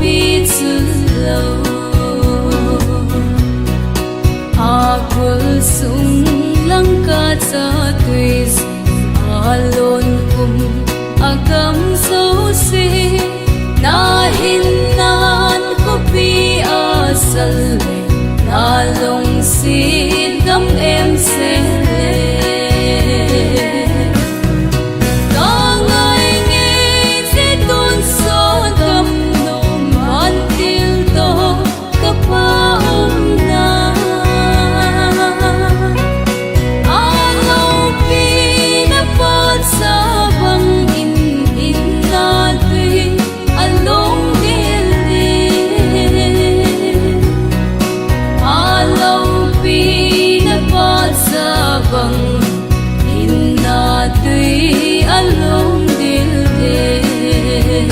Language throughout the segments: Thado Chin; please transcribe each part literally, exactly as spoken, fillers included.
pi chu lo. A kul sung lang ka cha tui, a lon kum a gam jouse, na hin nan khopi a sal le, na lungset gam em se le. Ka ngai ngei che tun so gam nom an til to ka pa um na. A loupi na pa cha bang in in na tui a long del del. A loupi na pa cha bang in na tui a long del del.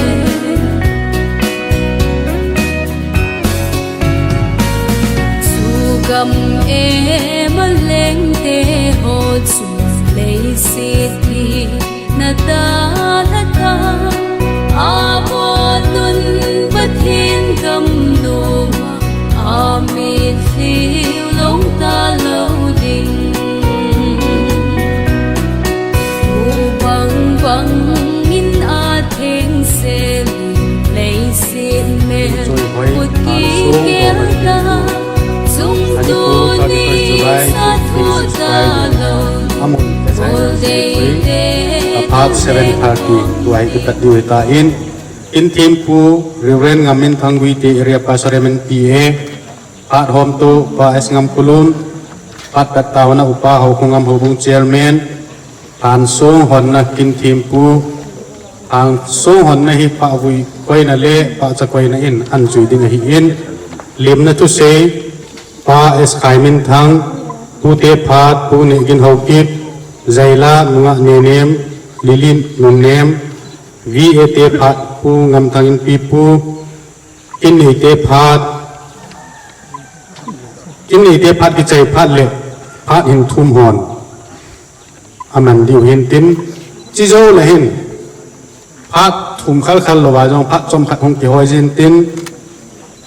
Chu gam em a leng te ho chu leiset hi na ta na ta. A mo nun Pathen gam nom a, a mitlhi u long ta lo ding. Mu bang bang in a theng se, leiset mel put ki kel ta. Chung tu ni sa thu ta lo. Amun, T S I seventy-three, a phat seven thirty, tua hi kipat diu hita in, Kin Thempu, Reverend Ngamminthang Guite, Area Pastor M N P A, phat hom tu, Pa S Ngamkholun, phat pat taona, Upa Haokhohngam Houbung Chairman, Thansong honna Kin Thempu, Thansong honna hi phat vui koina le, phat cha koina in, an jui ding ahi in, limna thusei, Pa S Khaiminthang, Pu te phat, Pu Nehgin Haokip, Zaila, Nungah Nenem, Lilin Nunnem, V A te phat, Pu Ngamthang Inpipu, Kin nei te phat, Kin nei te phat kichai phat le, phat hin thum hon. Aman diu hin tin, chi jou le hin, phat thum khal khal louva jong phat chomkhat hung kihoi jin tin,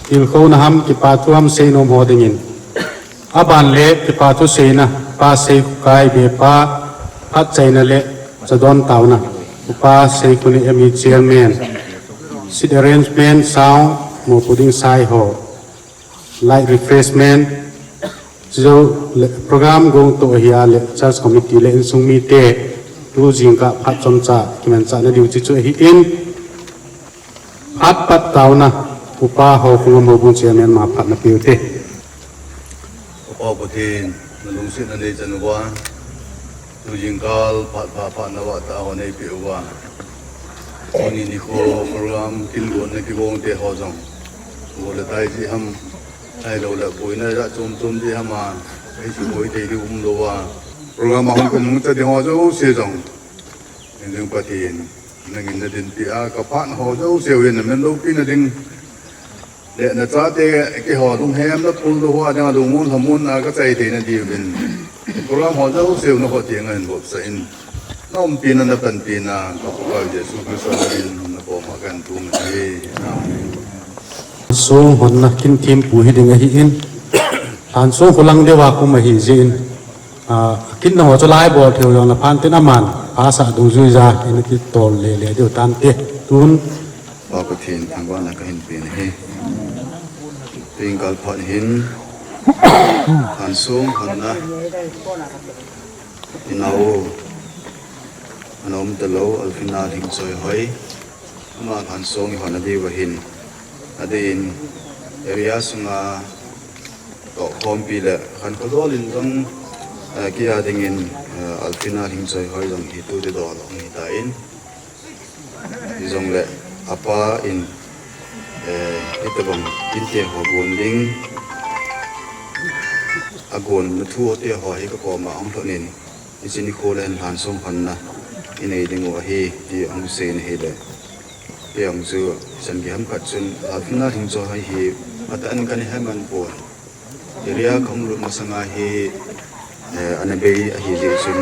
tilkhouna ham, kipa thu ham seinom ho dingin. Aban le kipa thu seina, Pa Seikhukai Bepa, phat chaina le chadon taona, Upa Seikhonei M E Chairman, seat arrangement, sound, mopo ding sai ho, light refreshment, chujou le program gong to ahi a le church committee le insung mite, tu jingkah phat chomcha kimanchahna diu chi chu ahi in, phat pat taona, Upa Haokhohngam Houbung Chairman ma phat na peu te. Upa Pathen, na lungsetna nei chan uva, tu jingkah phat pha phat na vah tah ho nei pe uva. Tuni nikho program kin gonna kigong te ho jong, go le tai ji ham, ahilou le boina ja chom chom ji ham a, ei su boi te di um lou a. Program a hung ko nung cha ding ho jouse jong, in jing Pathen, nangin na dinpi a, ka phat ho jouse u hin na min loupi na ding. Le na chate keiho lunghem na pul lou ho a dinga lungmon lhamon na ka chai theina diuvin, program ho jouse u na ho tenga hin vopsa in, na umpina na panpina ka Pakaiu Jesu Christa min in na koma kan tung hi. Amen. Song honna Kin Thempu hi ding ahi in, Thansong kho lang deuva kum ahi jeh in, a, kin na ho chu lai bol thei u jong na phan tin aman, a sa dungjui ja, in kitol le le diu tante, tun. Pa Pathen thangvahna kahin pe nahi. Tuin kal phat hin, Thansong honna, i nao, ana um talou, Alfina Lhingchoihoi, ama Thansong i honna diuva hin, adeh in, area sunga, tohkhompi le khankho dol in jong, eh, kei a dingin, eh, Alfina Lhingchoihoi jong hi tu ti dol hung hi tan. Hijongle apa in, eh, hitobang kinte ho gon ding, agon na thu te ho hi ka koma hung lhon in, hiche nikho le hin Thansong honna i nei ding u ahi ti hung sei na hile. Kei jong chu chan gei ham khat chun, Alfina Lhingchoihoi hi, atah in kana he man pon. Area kahung lut masanga hi, eh, ana bei ahi jeh chun,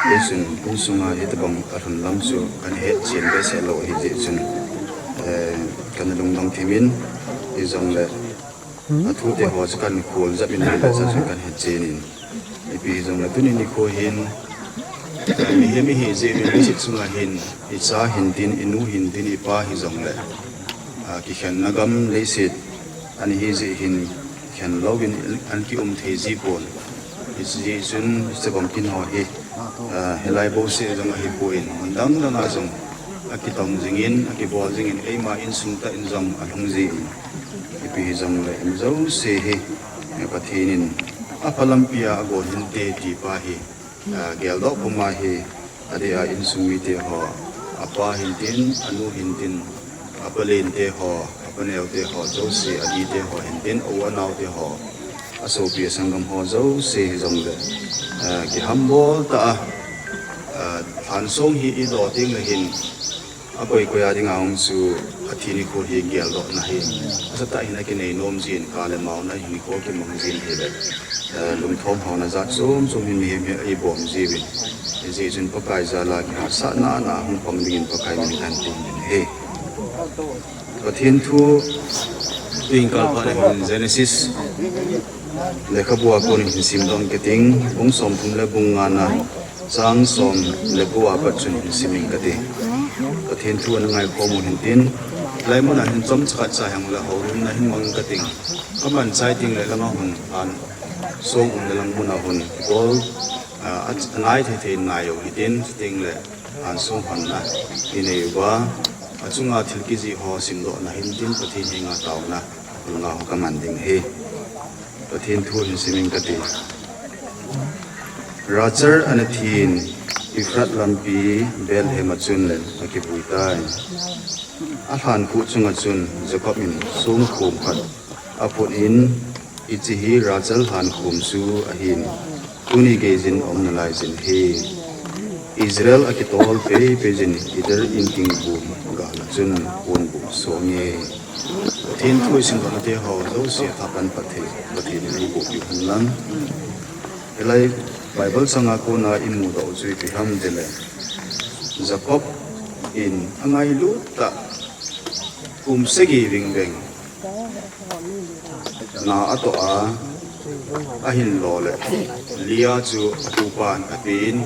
kei chun insunga hitobang alhun lam chu kana hetchen behseh lou ahi jeh chun, eh, Kana lungdong thimin, hijongle, athute ho chu kana khol jep in, le cha chu kana hechen in. Ipi hijongle tuni nikho hin, mihem ihi jeh in leiset chunga hin, icha hintin, inu hintin, ipa hijongle, ah, kikhenna gam leiset ana hi jeh hin, khen louvin ana kium thei ji pon. Hijeh chun, hiche bang kin ho hi, ah, hilai bouseh jong ahipoi, mun dang dang a jong akitong jingin, akibol jingin, eima insung tah in jong alhung jin. Ipi hijongle, ijouse hi, eh, Pathen in apha lampi a agon hinte ti pa hi, ah, geldoh puma hi, adeh a insung mite ho, apa hintin, anu hintin, apa lente ho, apa neote ho, jouse, adite ho hintin, u anaote ho, asopi asanggam ho jouse hijongle, ah, kihambol tah a, ah, lhansong hi idoh tengle hin, akoi koi a dinga um chu, athi nikho hi geldohna hi asatah in akinei nom jin, kale maona hi nikho kimang jin hile, eh, lungthom hona jat chom chom hi mihem hi eibom jiuvin. Hijeh chun Pakai jal a kihahsatna a hung pang dingin Pakai min kahin tin ahi. Pathen thu, tuin kal phat a hin Genesis lekhabu a kon hin simdoh inge kating, bung somthum le bung nga na, chang som le ko a pat chun hin sim inge kati. Pathen thu ana ngaikhom u hintin, hilai mun a hin chomcha khat cha hengle houlimna hin mang inge kating. Kaman chai tengle langa hung, lhansong um le lang mun a hung kibol, ah, anai thei thei in ngai u hitin, chutengle lhansong honna inei uva, achunga thil kijih ho simdohna hintin, Pathen henga taona, langa ho kaman ding ahi. Pathen thu hin sim inge kati. Rachel ana thin, Ephrath lampi Bethlehem a chun akivui tai. Alhankhuh chunga chun Jacob in songkhom khat aphut in, hiche hi Rachel lhankhum chu ahin, tuni geiyin aum nalai jin ahi. Israel akitol pei pei jin Eder inkingbum gal a chun ponbuh asonge. Pathen thu isimdohna te ho jouse athapan Pathen, Pathen in eibohpiu hen lang. Hilai Bible chang a kona imudoh u chu ipi ham itile, Jacob in angailut tah, kum sagi vingveng na atoh a, ahinlo le Leah chu atupan apen,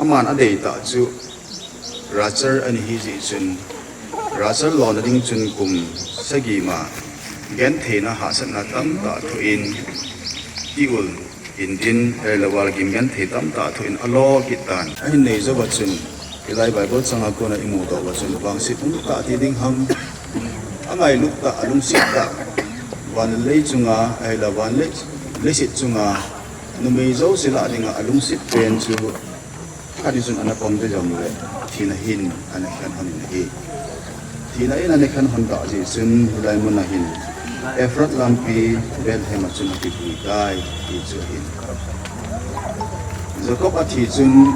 aman adeitah chu Rachel ana hi jeh chun, Rachel lona ding chun kum sagi ma gentheina hahsatna tamtah thoin, tiul hintin, ahilouleh gimgenthei tamtah thoin alo kit tan ahin nei jouva chun, hilai Bible chang a kona imudoh uva chun, vangset umtah ti ding ham, angailut tah, alungset tah, van le lei chunga, ahilou van le leiset chunga numei jouse lah dinga alungset pen chu, khat ni chun ana pang te jongle, thina hin ana khen lhon in ahi. Thina in ana khen lhon tah jeh chun, hilai mun a hin Ephrath lampi Bethlehem a chun akivui tai, ti chu ahin. Jacob athi chun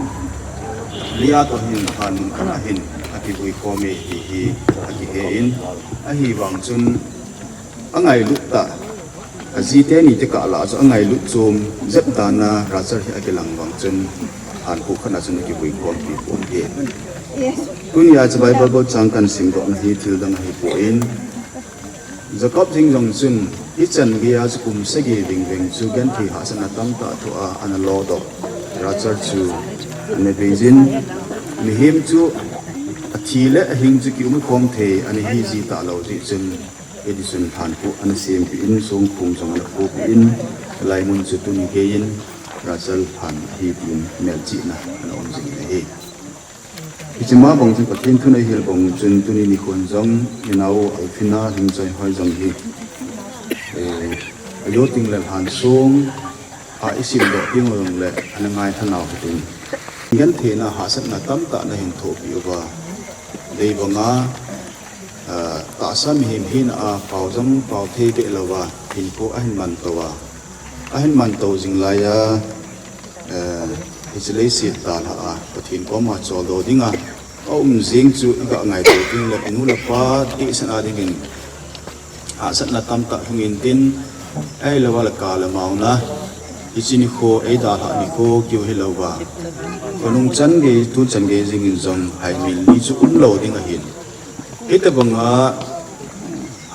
Leah toh hin lhan mun khat a hin akivui khom e ti hi akihe in, ahivang chun angailut tah, aji teni te kah lah a chu angailut chom jep dan a Rachel hi akilang vang chun, lhankhuh khat a chun akivui khompi pon ahi. Tunia chu Bible bochang kahin simdohna hi thil dang ahipon, Jacob jeng jong chun hichan geiya chu kum sagi vingveng chu genthei hahsatna tamtah thoh a ana lodoh Rachel chu ana vei jin, mihem chu athi le ahing chu kiumkhom thei ana hi ji talou jeh chun, hitichun lhankhuh ana sempeh in, songkhum jong ana khopi in, hilai mun chu tuni geiyin Rachel lhan ahi tin melchihna ana um jingin ahi. Hiche ma bang chun Pathen thu nahil bang chun tuni nikho in jong inao Alfina Lhingchoi hoi jong hi, eh, ajo tengle lhansong a isimdoh teng jongle ana ngailha nau hitin, gentheina hahsatna tamtah nahin thohpeh uva, dei banga, ah, tahsa mihem hina a pao jong pao thei beh louva hinkho ahin mantou a, ahin mantou jing laiya, eh, hiche leiset dalha a Pathen koma choldo dinga aum jeng chu iga ngaito tengle, inu le pa dehset a dingin hahsatna tamtah lhung intin, ahilouleh kale maona, hiche nikho eidalhah nikho keu hilouva, khonung chan gei, tu chan gei jengin jong haimil ni chu umlou ding ahin. Hitobanga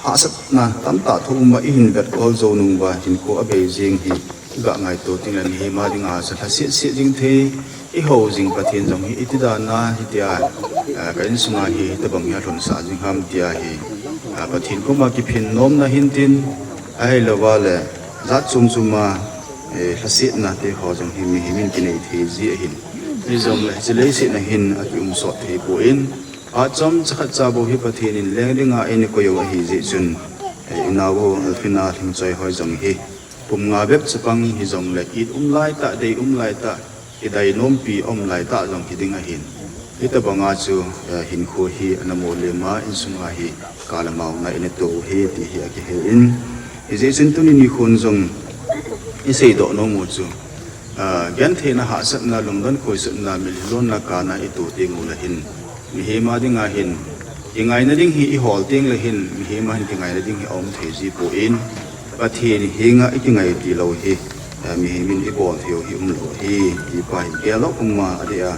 hahsatna tamtah thu uma ihin vetkol jou nung uva hinkho abei jing hi, iga ngaito teng le mihem a dinga chu lhaset set jing thei, ihou jing Pathen jong hi iti dan a hitia, ah, ka insunga hi hitobang hi alhunsah jing ham tia hi, ah, Pathen koma kiphin nomna hintin, ahilouva le jat chom chom a, eh, lhasetna te ho jong hi mihem in kinei thei ji ahin. Hijongle hiche leiset a hin akium sot thei poi. Phat chomcha khat cha bou hi Pathen in leng dinga eina koi u ahi jeh chun, eh, inao u Alfina Lhingchoihoi jong hi kum nga bep chapang hijongle it um laitah, dei um laitah, kidei nompi um laitah jong hiding ahin. Hitobanga chu, eh, hinkho hi ana molem a, insunga hi kal le mauna eina to u ahi ti hi akihei in. Hijeh chun tuni nikhon jong iseidoh nom u chu, ah, gentheina, hahsatna, lungdon khoisutna, mitlhi lonna kana ito teng ule hin, mihem a dinga hin, kingaina ding hi ihol teng le hin, mihem a hin kingaina ding hi aum thei ji poi. Pathen henga ikingai tilou hi, ah, mihem in ibol thei u hi umlou ahi, ti pa hi gel lou puma adeh a,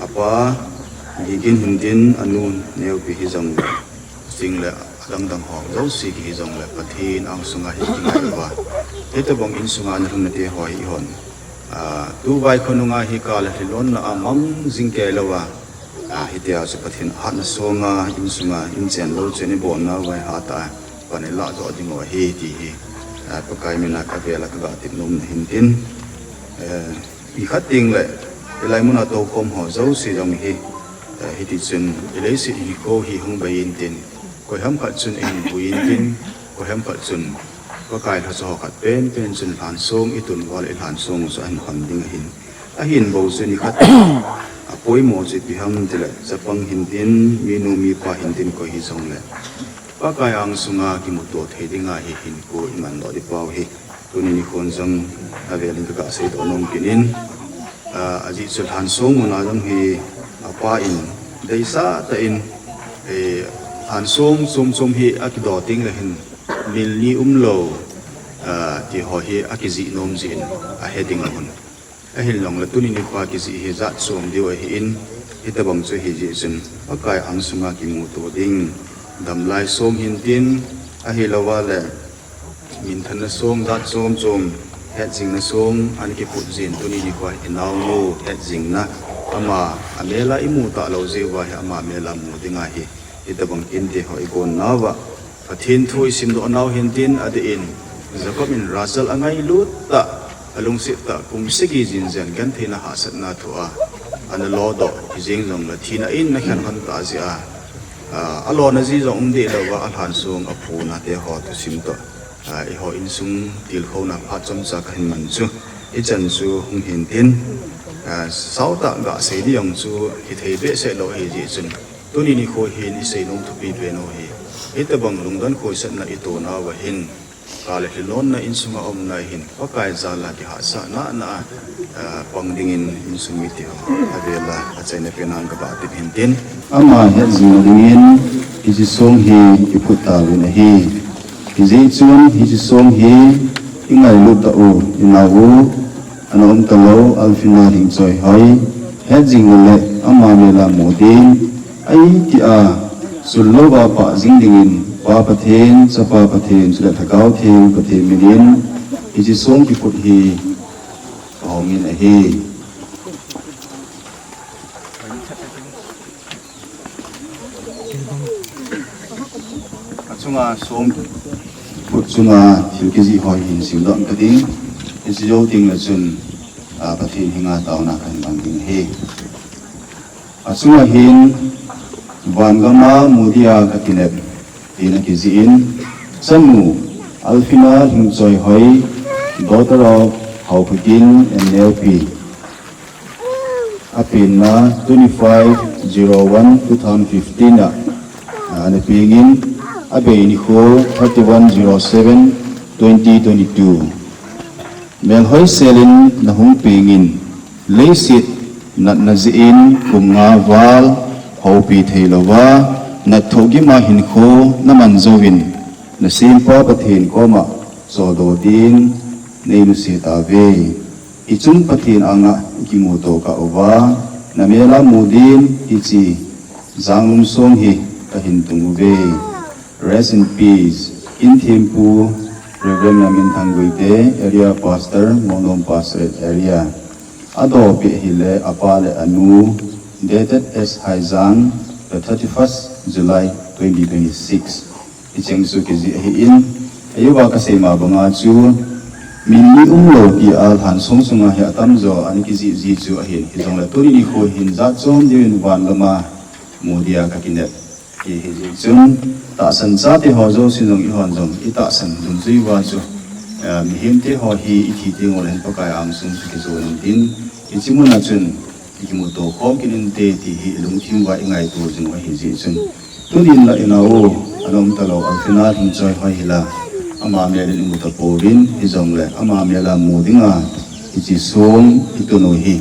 apa Gigin hintin, anu Neopi hijongle, chule adang dang ho jouse kihi jongle Pathen angsunga hi kingai uva, hitobang insunga ana lhunna te ho hi ihon, ah, tu vaikho nunga hi kal le lhi lonna a mang jing kei louva, ah, hitia chu Pathen hatna songa insunga inchen lou chu ibolna uva hatah a pan ilah doh ding u ahi ti hi, ah, Pakai mina kavela kaga tep nomna hintin, eh, nikhat teng le ilai muna toukhom ho jouse jong hi, eh, hitichun ileiset hinkho hi hung bei intin, koiham khat chun eihin pui intin, koiham khat chun Pakai lhacha ho khat penpen chun lhansong itun uva le ilhansong u chu ahin hon ding ahin. Ahin bou chu nikhat apoimo chu ipi ham tile chapang hintin, minu mipa hintin koi hijongle Pakai angsunga kimuto thei dinga hi hinkho imandoh ding pau hi tuni nikhon jong avelin kaga seidoh nom kit in, ah, ajeh chu lhansong muna jong hi apa in deisah tah in, eh, lhansong chom chom hi akido teng le hin mil ni umlou, ah, ti ho hi akijih nom jeh in ahe ding ahun. Ahin long le tuni nikho a kijih hi jat chom diu ahin, hitobang chu hijeh chun Pakai angsunga kimuto ding, damlai song hintin, ahilouva le minthanna song jat chom chom, hetjingna song ana kiphut jin tuni nikho a inaonu hetjingna, ama amel a imu talou jeh uva hi ama mel a mu dinga hi, hitobang kinte ho igon nauva Pathen thu isimdoh nau hintin adeh in, Jacob in Rachel angailut tah, alungset tah, kum sagi jinjen gentheina hahsatna thoh a ana lodoh hijeng jongle thina in ana khen lhon tah jeh a, ah, alona ji jong um deh louva alhansong aphuna te ho thusim toh, ah, eiho insung tilkhouna phat chomcha kahin man chu, ichan chu hung hintin, ah, saotah gasei ding jong chu hithei behseh lou ahijeh chun, tuni nikho hin iseinom thupi pen u hi, hitobang lungdon khoisatna ito nauva hin, kal le lhi lonna insunga umna hin Pakai jal a kihahsatna a, ah, pang dingin insung mite ho avela achaina pen a kaga tep hintin, ama hetjingna dingin hiche song hi iphut tauvin ahi. Hijeh chun hiche song hi ingailut tah u, inao u ana um talou Alfina Lhingchoihoi hetjingna le ama mel a mu din, ahi tia sul louva pah jing dingin Pa Pathen, Chapa Pathen chule Lhagao Theng Pathen minin hiche song kiphut hi kahongin ahi. Achunga song phut chunga thil kijih ho hin simdoh kading, hiche jou tengle chun, ah, Pathen henga taona kahin mang ding ahi. Achunga hin, vangam a mu dia kakinep, tin akijih in, chanu Alfina Lhingchoihoi, daughter of Haophakin and Neopi, apenna twenty-five zero one two thousand fifteen a, ah, ana pengin, abei nikho thirty-one zero seven twenty twenty-two. Melhoi selin nahung pengin, leiset natna jeh in kum nga val houpi theilouva, nat thohgima hinkho naman jouvin, nasempa Pathen koma choldo din neinusia tauve. Ichung Pathen anga ikimuto kah uva, namel a mu din hiche janglum song hi Hin tung uve. Rest in peace. Kinthempu Reverend Naminthang Guite, Area Pastor, Mongnom Pastorate Area. Adopih ahile apa le anu, dated as Haijang, the thirty-first July twenty twenty-six. Hicheng chu kijih ahin, ahiuva kasei ma banga chu, min ni umlou tia lhansong sunga hi atamjo ana kijih ji chu ahin, hijongle tuni nikho hin jat chom diuvin van lama mu dia kakinep. Hi, hijeh chun, tahsan chate ho jouse jong eihon jong itahsan dungjui uva chu, eh, mihemte ho hi ithi teng uleh hin Pakai angsung chu kijon intin, hiche muna chun ikimuto khom kit inte ti hi ilungthim uva ingaito jing u ahi jeh chun, tunin la inao, ana um talou Alfina Lhingchoi hoi hila, ama melin imu tapouvin, hijongle ama mela mu dinga hiche song itun u hi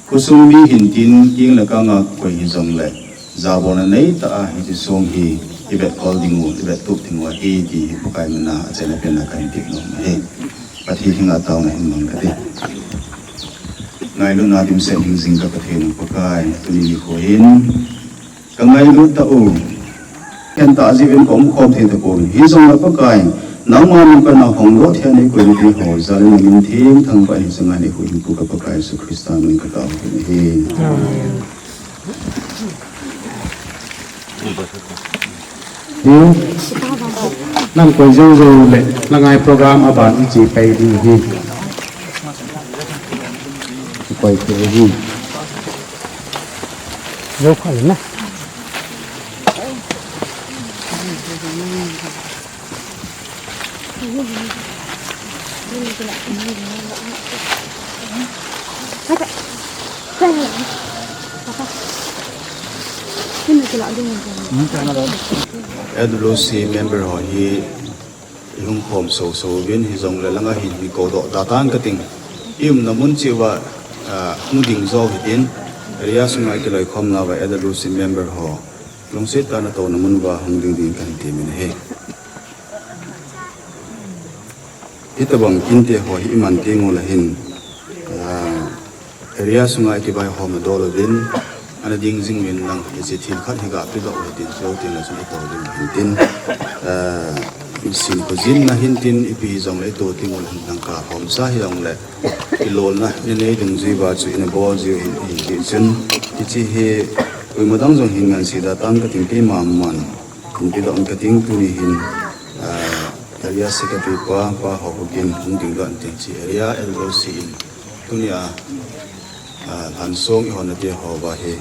khosung mi hintin, keng le kanga koi hijongle, jabolna neitah a hiche song hi ivetkhol dingu, ivettup dingu ahi ti hi Pakai mina achaina pena kahin tep nom ahi. Pathen henga taona hin mang kate. Ngailutna dimset hing jing ka Pathen Pakai, tuni nikho hin kangailut tah u, khen tah jeh in kaum khom thei tapouvin, hijongle Pakai, nangma min pana hung lou thei a neikoi nate ho jal in namin thengthang pa in hiche ngai nikho hin Pu ka Pakai Jesu Christa min in katao kit in ahi. Hi, nang koi jou jou le, la ngai program aban iche pai ding ahi. Koi thei ahi. Jou kha le na. L W C member ho hi ihung khom soso uvin, hijongle langa hin hin koudoh da tan kating. Iumna mun cheh uva, ah, hung ding jou hitin, area sunga ikiloikhomna uva L W C member ho lungset tah a natouna mun uva hung ding ding kahin temin ahi. Hitobang kinte ho hi iman teng uleh hin, ah, area sunga ikivaihomna dol uvin, ana ding jing uvin lang, hiche thil khat hi ga pedoh u hitin, chuteng le chun ito ding u hintin, ah, isin khojinna hintin, ipi hijongle ito teng uleh hin lang kahomsa hijongle, ilolna ina nei dungjui uva chu ina bol jiu hin, hijeh chun, hiche hi koima dang jong hin ngansea da tan kating, keima man hung pedoh in kating, tuni hin, ah, Area Secretary pa, pa ho bou in hung dingdoh in tin, hiche area L W C in tunia, ah, lhansong ihonna te ho uva hi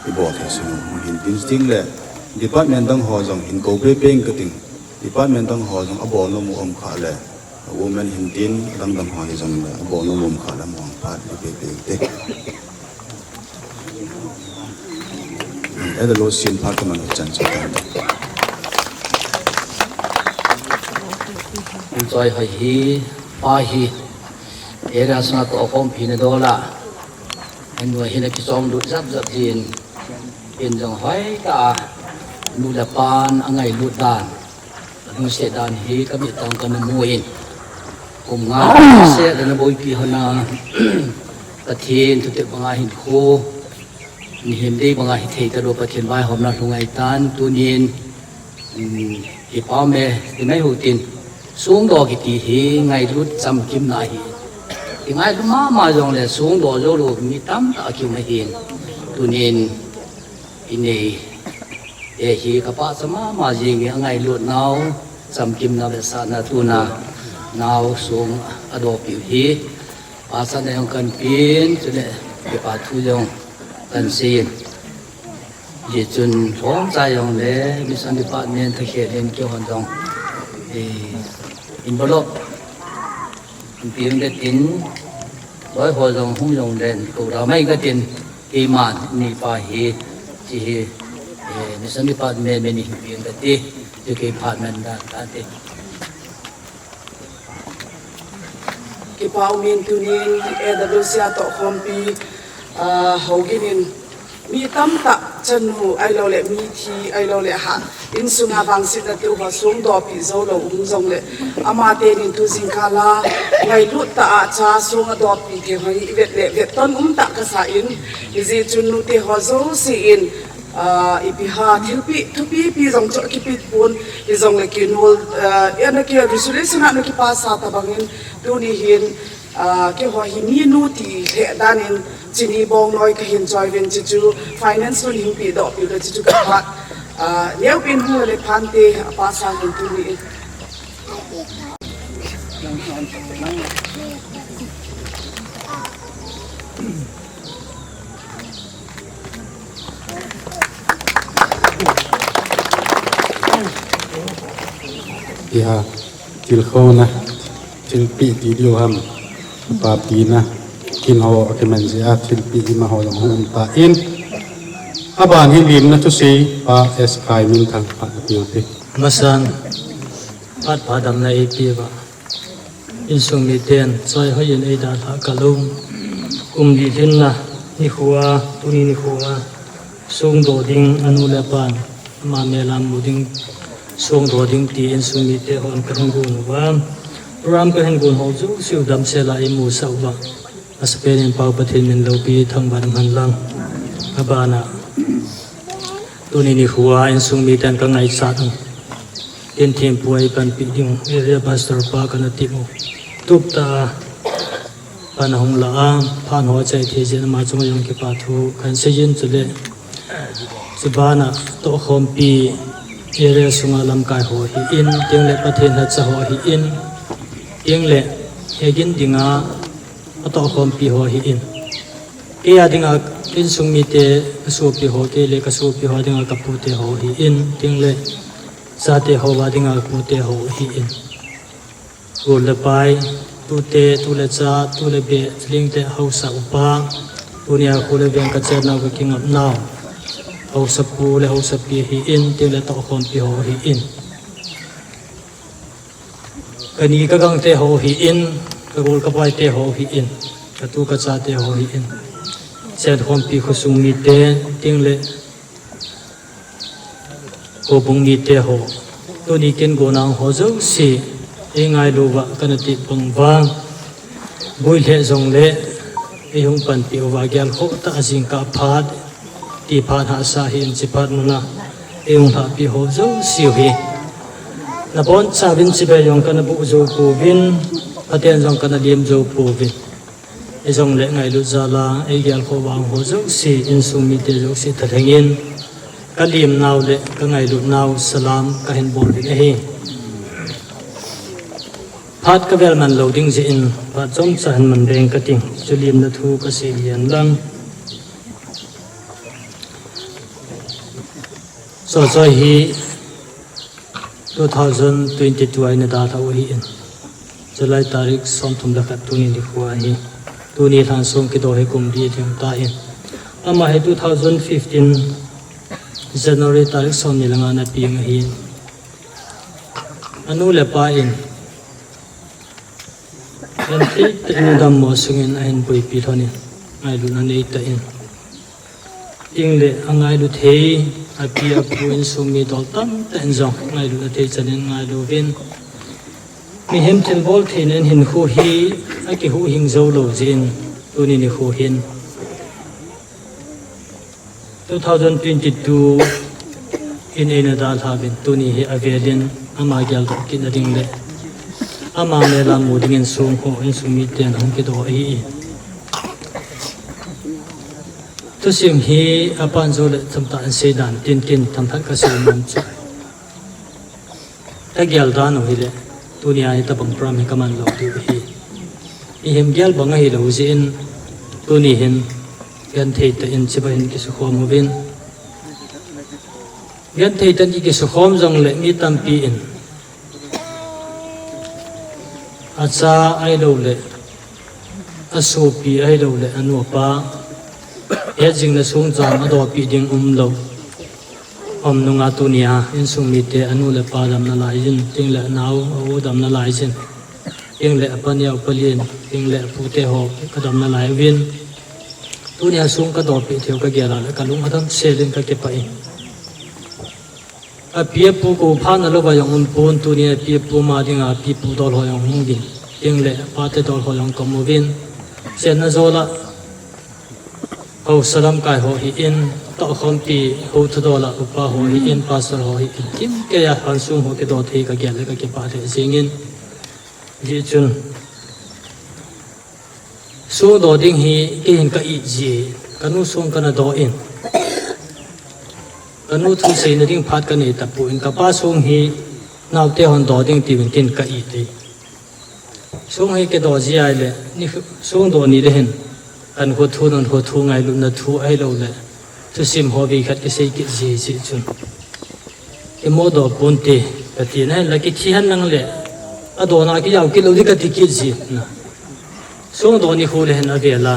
ibol thei sung u hin tin, chuteng le department dang ho jong hin kou peipei in kating, department dang ho jong abol nom u um khah le, women hintin, adang dang ho hijongle abol nom u um khah le, amu ang phat ipeipei u te. L W C in phat kaman u chan chu tan. Choi hoi hi, pa hi, area sunga tohkhompi na dol a, anu hin akichom lut jap jap jin, in jong hoitah a, nu le pan angailut dan, alungset dan hi kamit tah in kana mu in, kum nga seh le ana boipi hon a, Pathen thutep banga hinkho, mihem dei banga hithei talou, Pathen vaihomna lhung ahitan, tunin, um, kipa me, ti mai hitin, songdoh kiti hi ngailut chamkimna ahi. Ingailut mama jongle songdoh joulou mi tamtah akium ahin, tunin, inei te hi kapachat mama jingin, angailutnau chamkimna vetsahna tuna nao song adohpiu hi pachatna jong kahin pen, chule kipa thu jong kahin seiyin. Hijeh chun lhomcha jongle Mission Department thakhel in keihon jong, eh, envelope hin pe inge katin, loi ho jong hung jongle kou da mai katin, keiman neipa hi, hiche hi, eh, Mission Department min in hin pe inge kati, hiche kei department dan kati. Kipa umin, tunin A W C a tohkhompi, ah, Haokip in mi tamtah chanu ahilouleh mithi ahilouleh ha, insunga vangsetna tiu ho songdohpi joulou um jongle, amatenin tu jingkah a ngailut tah a cha song adohpi thei ho hi ivet le vetton umtah kasa in, hijeh chun nute ho jousen Ah, ipi ham, thilpi, thupi pi jong chu kipeh pon, hijongle kinol, ah, ana ki resolution ana kipass a tabang in, tuni hin, ah, keiho hi minu ti lheh dan in, chini bong noi kahin choi uvin, chuchu finance tun hin pedoh peh le chuchu ka phat, ah, neopen hung le phante, ah, pass a hin tuni in. Iha, thil khouna, thilpi ti diu ham, pa pi na, kin ho, akiman jia, thilpi ima ho jong hung um tan. Aban hi limna thusei, pa S K I Minthang, pa pi u te. Masan, phat pha damna eipeh uva. Insung miten, choi hoi in eidalhah kah u. Kum li lhinna, nikho a, tuni nikho a. Songdoh ding, anu le apan, ama mel a mu ding, songdoh ding ti insung mite hon kahin gon uva. Program kahin gon ho jouse u damsel a eimusah uva. Asapen in Pa Pathen min loupi thangvah in um hen lang. Abana, tuni nikho a insung miten kangaichat u. Kin thempu eipanpi ding, Area Pastor pa kana ti u. Tup tah a, pan ahung la a, phat ho achai thei jeh in ama chunga jong kipa thu kahin sei in chule. Chubana tohkhompi area sunga lamkai ho hi in, tengle Pathen hacha ho hi in, tengle hegin dinga atohkhompi ho hi in. Kei a dinga insung mite kasopi ho, kei le kasopi ho dinga kapute ho hi in, tengle chate ho a dinga kapute ho hi in. Gol le pai, tute, tu le cha, tu le beh, chuleh te haosa upa, tunia kho le veng kachenau kakingapnau, haosapu le haosapi hi in, tengle tohkhompi ho hi in. Kani kagangte ho hi in, kagol kapaite ho hi in, katu kachate ho hi in. Chenkhompi khosung mite, tengle houbung mite ho, tuni kin gon a ho jouse, eingailu uva kana ti bang uva. Boi lheh jongle, eihung panpi uva gelkhoh tah a jingkah phat, ti phat hahsa hi in chi phat muna, eihung lhahpi ho jouse u hi. Nabonchauvin chibai jong kana boh jou pouvin, Pathen jong kana lem jou pouvin. Hijongle ngailut jal a, eigelkhoh vang ho jouse, insung mite jouse thalheng in, kalemnau le kangailutnau salam kahin bol uvin ahi. Phat kavel man lou ding jeh in, phat chomcha hin man veng kati, chu lemna thu kasei hen lang. Sochoi hi two thousand twenty-two a eina dalhah u ahi in. July tarik somthum le khat tuni nikho ahi. Tuni lhansong kidoh hi kum li ding tan. Ama hi two thousand fifteen January tarik somni le nga a ana peng ahi. Anu le apa in, genthei tah in dammo sungin ahin boipi lhon in, ngailutna nei tah in. Tengle angailu thei, api apu insung mi dol tamtah in jong ngailutna thei chan in ngailu uvin. Mihem thilbol theina in hinkho hi akihuhhing jou lou jeh in, tuni nikho hin two thousand twenty-two in eina dalha uvin, tuni hi avel in ama geldoh kitna ding le ama mel a mu dingin song ho insung miten ahung kidoh ahi. Thusim hi apan jou le tamtah in sei dan tin tin tamtah kasei nom chu. Kagel dan u hile, tunia hitabang program hi kaman lou diu ahi. Mihem gel bang ahilou jeh in, tuni hin genthei tah in chibai hin kisukhom uvin. Genthei tah in kisukhom jongle mi tampi in acha ahiloule, asopi ahiloule, anu apa hetjingna songcham adohpeh ding umlou. Aum nunga tunia insung mite anu le apa damna laijin, tengle anao a-u damna laijin, tengle apa neo pa lien, tengle apute ho kadamna lai uvin. Tunia song kadohpeh theiu kagel a le kalung adam sel in kakipah in. Api apu kou phatna louva jong umpon, tunia api apu ma dinga api apu dol ho jong hung uvin, tengle apate dol ho jong kaum uvin. Chenna jol a haosa lamkai ho hi in, Toh khompi ho thudol a upa ho hi in, pastor ho hi in, kimkei a hon song ho kidoh thei kagel le kakipah lheh jingin. Hijeh chun song doh ding hi kei hin ka it ji, kanu song kana doh in, kanu thu seina ding phat kanei tapon, kapa song hi naote hon doh ding tiuvin ken ka it e. Song hi kidoh ji ahile, ni song doh ni le hin, kankho thu, nonkho thu, ngailutna thu ahilouleh thusim ho veikhat kisei kit ji jeh chun, kimodoh ponte, kati na, hinla kithi hen lang le, adohna kijao kit lou ding kati kit ji na. Song doh nikho le hin avel a,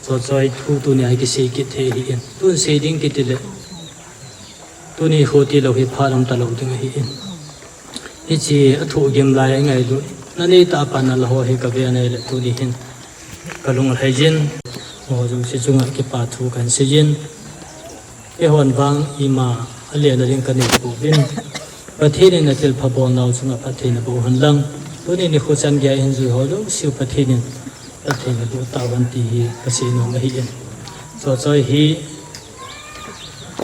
Chochoi thu tunia hi kisei kit thei ahin, tun sei ding kiti le, tuni kho tilou hi phat um talou ding ahin. Hiche athohgim lai a ingailutna neitah a panna la ho hi kave nai le tuni hin kalung alhai jin, ho jouse chunga kipa thu kahin sei jin. Eihon vang ima alen a ding kanei pouvin, Pathen in athilpha bolnau chunga phatthei naboh hen lang, tuni nikho chan geiya ihin jui ho jouse u Pathen in phatthei naboh tauhen ti hi kasei nom ahin. Chochoi hi,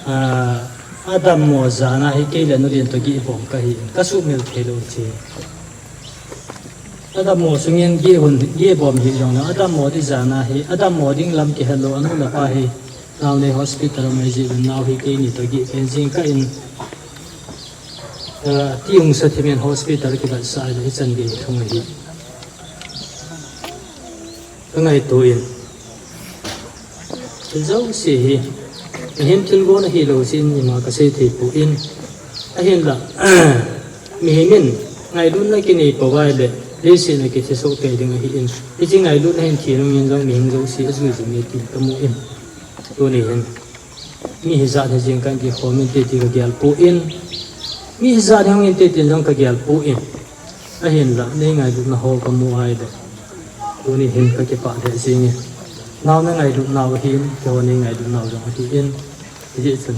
ah, adammo jana hi kei le nulen toh gihbom kahin, kasuhmil theilou ti. Adammo sungin gihun, gihbom hih jongle, adammo ding jana hi, adammo ding lam kihelou, anu le apa hi naonei hospital a um ahi jeh uvin, nao hi keini toh gihpen jing kah in, ah, ti hung sa thimin hospital kivetsah le hichan gei lhung ahi. Kangaito in, thil jouse hi mihem thilgon ahilou jeh in ima kasei thei poi. Ahinla, mihem in ngailutna kinei pou ahile, leiset a kithi soh kei ding ahin, hiche ngailutna hin thi nungin jong mihem jouse ajui jing e ti kamu in. Tuni hin mi hijat hijeng kan kikhom inte ti kagel poi, mi hijat hung inte tin jong kagel poi. Ahinla, nei ngailutna ho kamu ahile, tuni hin kakipah lheh jenge. Nao na ngailut nau ahin, keiho nei ngailut nau jong ahin. Hijeh chun,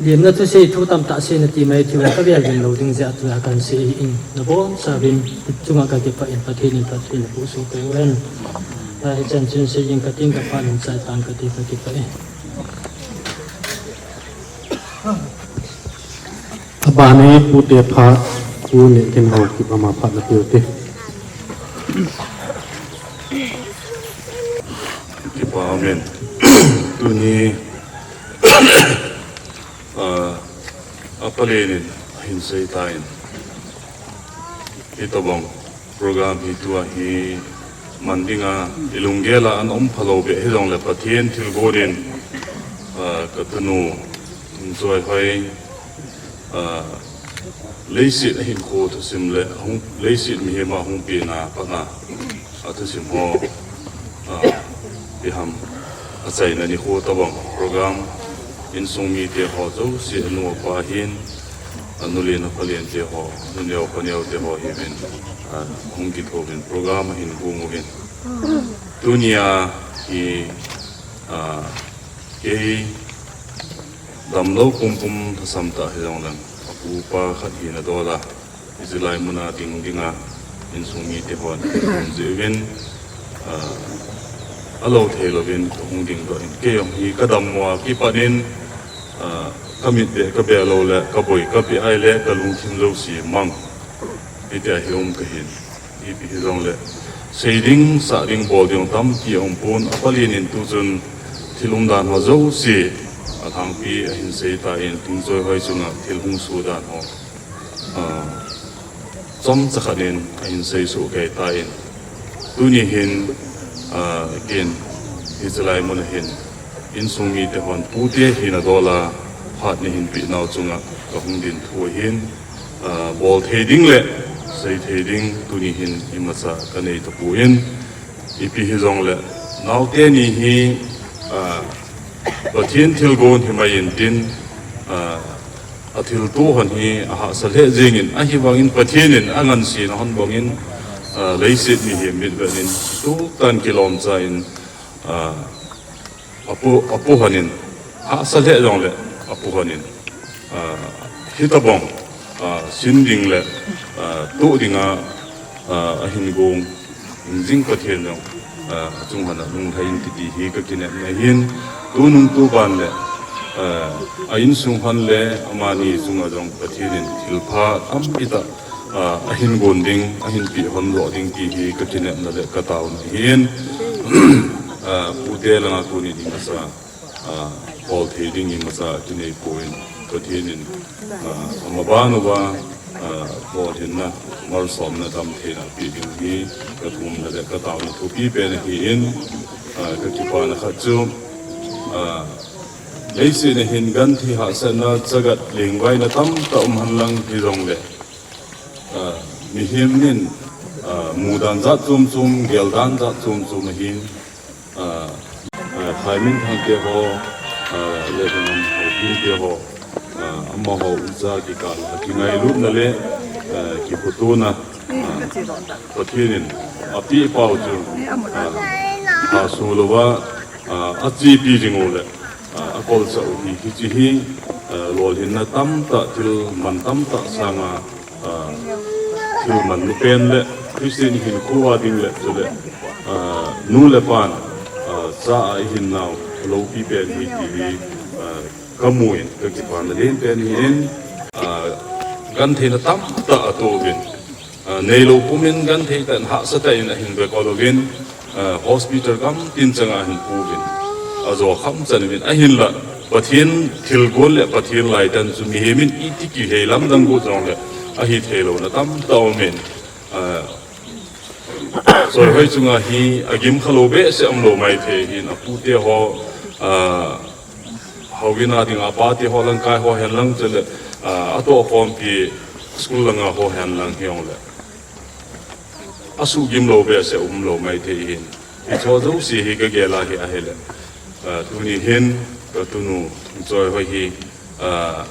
lemna thusei thu tamtah seina ti mai thei, kavel gim lou ding jeh a tua kahin sei ahin, nabonchauvin chunga kakipah in, Pathen in phatthei naboh soh kei uhen. Hichan chun sei ding kating, kaphat in chai tan kati, kakipah e. Abana hi pute phat, Pu Nehkimhao Kip ama phat napeh u hite. Kipah amen. Tuni, ah, apalen in ahin sei tan, hitobang program hi tua hi man dinga ilunggel a ana um phalou beh hijongle Pathen thilgon in, ah, katunu Choihoi, ah, leiset ahinkho thusim le hung, leiset mihem a hung pena pat a athusim ho, ah, iham, achaina nikho tobang program, insung mite ho jouse, anu apa hin, anu len apa lente ho, nu neo pa neo te ho hiuvin, ah, hung kithouvin program ahin gong uvin. Tunia hi, ah, kei damlou pumpum thasam tah hijongleng, apu apa khat hina dol a, hiche lai muna ding dinga insung mite hon hung jeh uvin, ah, alou thei louvin kahung dingdoh in, kei jong hi kadammo a kipat in, ah, kamit beh kabeh lou le kaboi kabeh ahile kalungthim jouse mang, hitia hi um kahin. Ipi hijongle, sei ding, sah ding, bol ding tampi aumpon, apalen in tuchun thil umdan ho jouse alhangpi ahin sei tan, Pu Choihoi chunga thil hung soh dan ho, ah, chomcha khat in ahin sei soh kei tan. Tuni hin, ah, ken hiche lai mun a hin insung mite hon pute hina dol a phat neihin peh nau chunga kahung ding thu ahin, ah, bol thei ding le sei thei ding tuni hin imacha kanei tapon, ipi hijongle naote ni hi, ah, Pathen thilgon himai intin, ah, athilto hon hi ahahsa lheh jengin, ahivangin Pathen in angansena hon bangin, ah, leiset mihem mitvet in tutan kilomcha in, ah, apu, apu hon in, hahsa lheh jongle apu hon in, ah, hitobang, ah, sin ding le, ah, toh dinga, ah, ahin gong jing Pathen jong, ah, achung hon a lunglhai in titi hi ka kinepna ahin, tunung tuban le, ah, a insung hon le amani chunga jong Pathen in thilpha tam itah, ah, ahin gon ding, ahin peh hon joh ding ti hi ka kinepna le ka taona ahin, ah, pute langa kon in imacha, ah, bol thei ding imacha kinei poi, Pathen in, ah, amaban uva, ah, lolhinna, malsomna, damtheina peh ding hi ka thumna le ka taona thupi pen ahin, ah, ka kipana khat chu, ah, leiset a hin genthei hahsatna, chagat lengvaina tamtah um henlang hijongle, ah, mihem in, ah, mudan jat chom chom, geldan jat chom chom ahin, ah, ah, Khaiminthang te ho, ah, le Haokip te ho, ah, amaho ucha kikah a kingailutna le, ah, kikhotohna, ah, Pathen in apeh pau chu, ah, aso louva, ah, achepi jing u le, ah, akolsah u hi, hiche hi, ah, lolhinna tamtah, thil man tamtah sanga, ah, thil manlu pen le Christian hinkho a ding le, chule, ah, nu le pan, ah, cha a ihin nau loupi pen hi ti hi, ah, ka mu in ka kipana len pen ahin, ah, gentheina tamtah atoh uvin, ah, neilou pumin genthei tah in hahsa tah in ahin vekol uvin, ah, hospital gamtin changa ahin pu uvin, ajo kham chan uvin, ahinla Pathen thilgon le Pathen laitan chu mihem in iti kihei lamdang got jongle ahithei louna tamtah umin, ah, Choihoi chunga hi agim khalou behseh umlou maithei ahin, apute ho, ah, Haogin a dinga apate ho, langkai ho henlang chule, ah, atohkhompi school langa ho henlang hijongle, asuhgim lou behseh umlou maithei ahin. Hicheho jouse hi ka gel a hi ahile, ah, tuni hin ka tunu Choihoi hi, ah,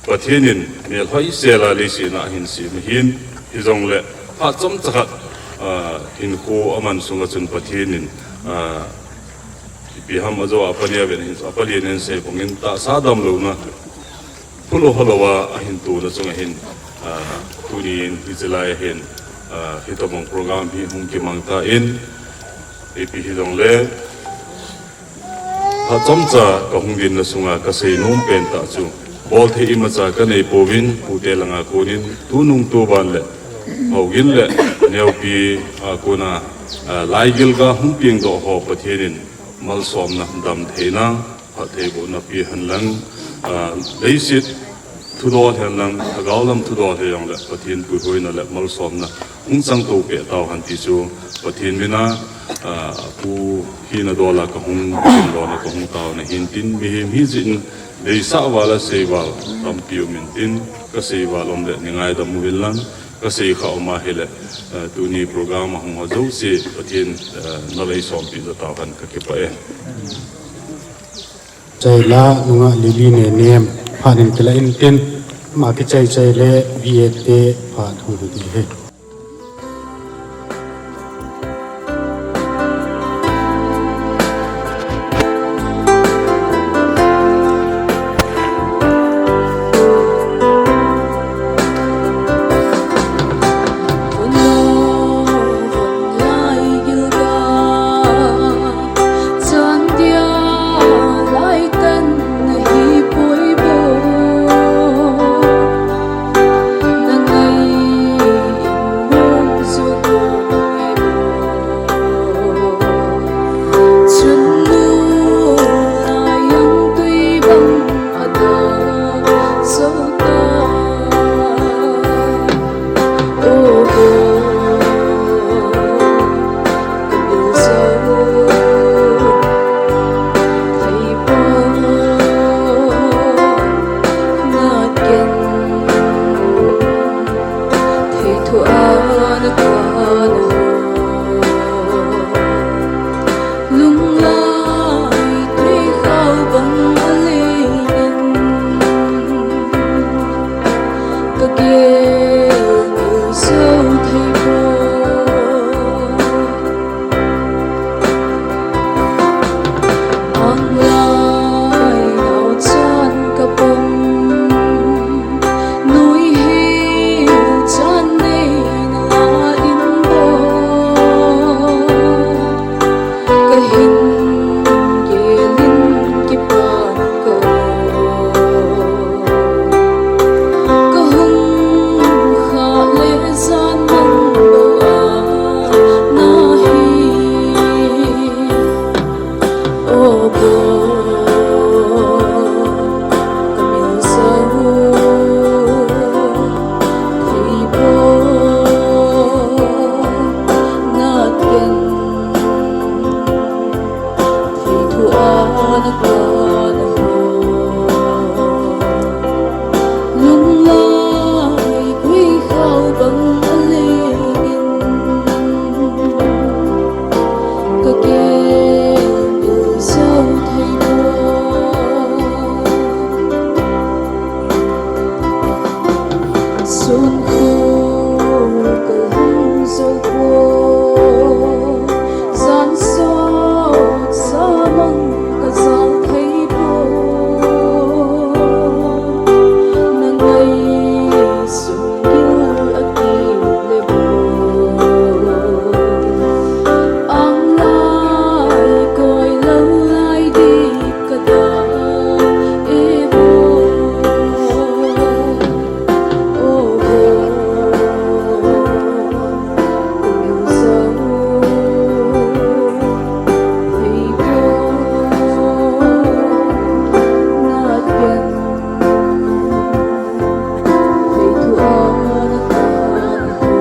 Pathen in melhoisel a leiset a ahin sem ahin, hijongle phat chomcha khat, ah, hinkho aman sunga chun Pathen in, ah, ipi ham ajo a, apani a ven hin, apani in sei bangin tahsa damlouna, phulou holou a ahin tona chunga hin, ah, tuni in hiche lai a hin, ah, hitobang program hi hung kimang tan, ipi hijongle, phat chomcha ka hung dinna sunga ka seinom pentah chu, bolthei imacha ka neipouvin, pute langa konin tunung tuban le Haogin le Neopi a kona, ah, laigilga hung pengdoh ho Pathen in malsomna, damtheina, phattheibohna pe henlang, ah, leiset thudol henlang, lhagao lam thudol hijongle Pathen puihoina le malsomna hung changto peh tauhen ti chu Pathen mina, ah, pu hina dola ka hung, lona ka hung taona ahin tin, mihem hijeh in deisah val a seival tampi umin tin, ka seival umle neingaidam uvin lang, ka seikha um ahile, ah, tuni program a hung ho jouse Pathen, ah, nalei sompi jo tauhen, ka kipah e. Chaila nunga Lily Nenem, phat in kila intin, ama kichai chai le B A te phat hung hi ding ahi. O Paul, ka mil jou thei poi, nat ken thei thu a na ka na ho. Lunglai koi khao bang a lengin, ka gel pil jou thei poi. Sun khu ka hung jou poi, jan sot sa mang ka jal thei poi. Na ngaisut gil a kile boi. Ang lai koi lou lai ding ka dong e boi. O boi, ka mil jou thei poi, nat ken thei thu a na ka na ho.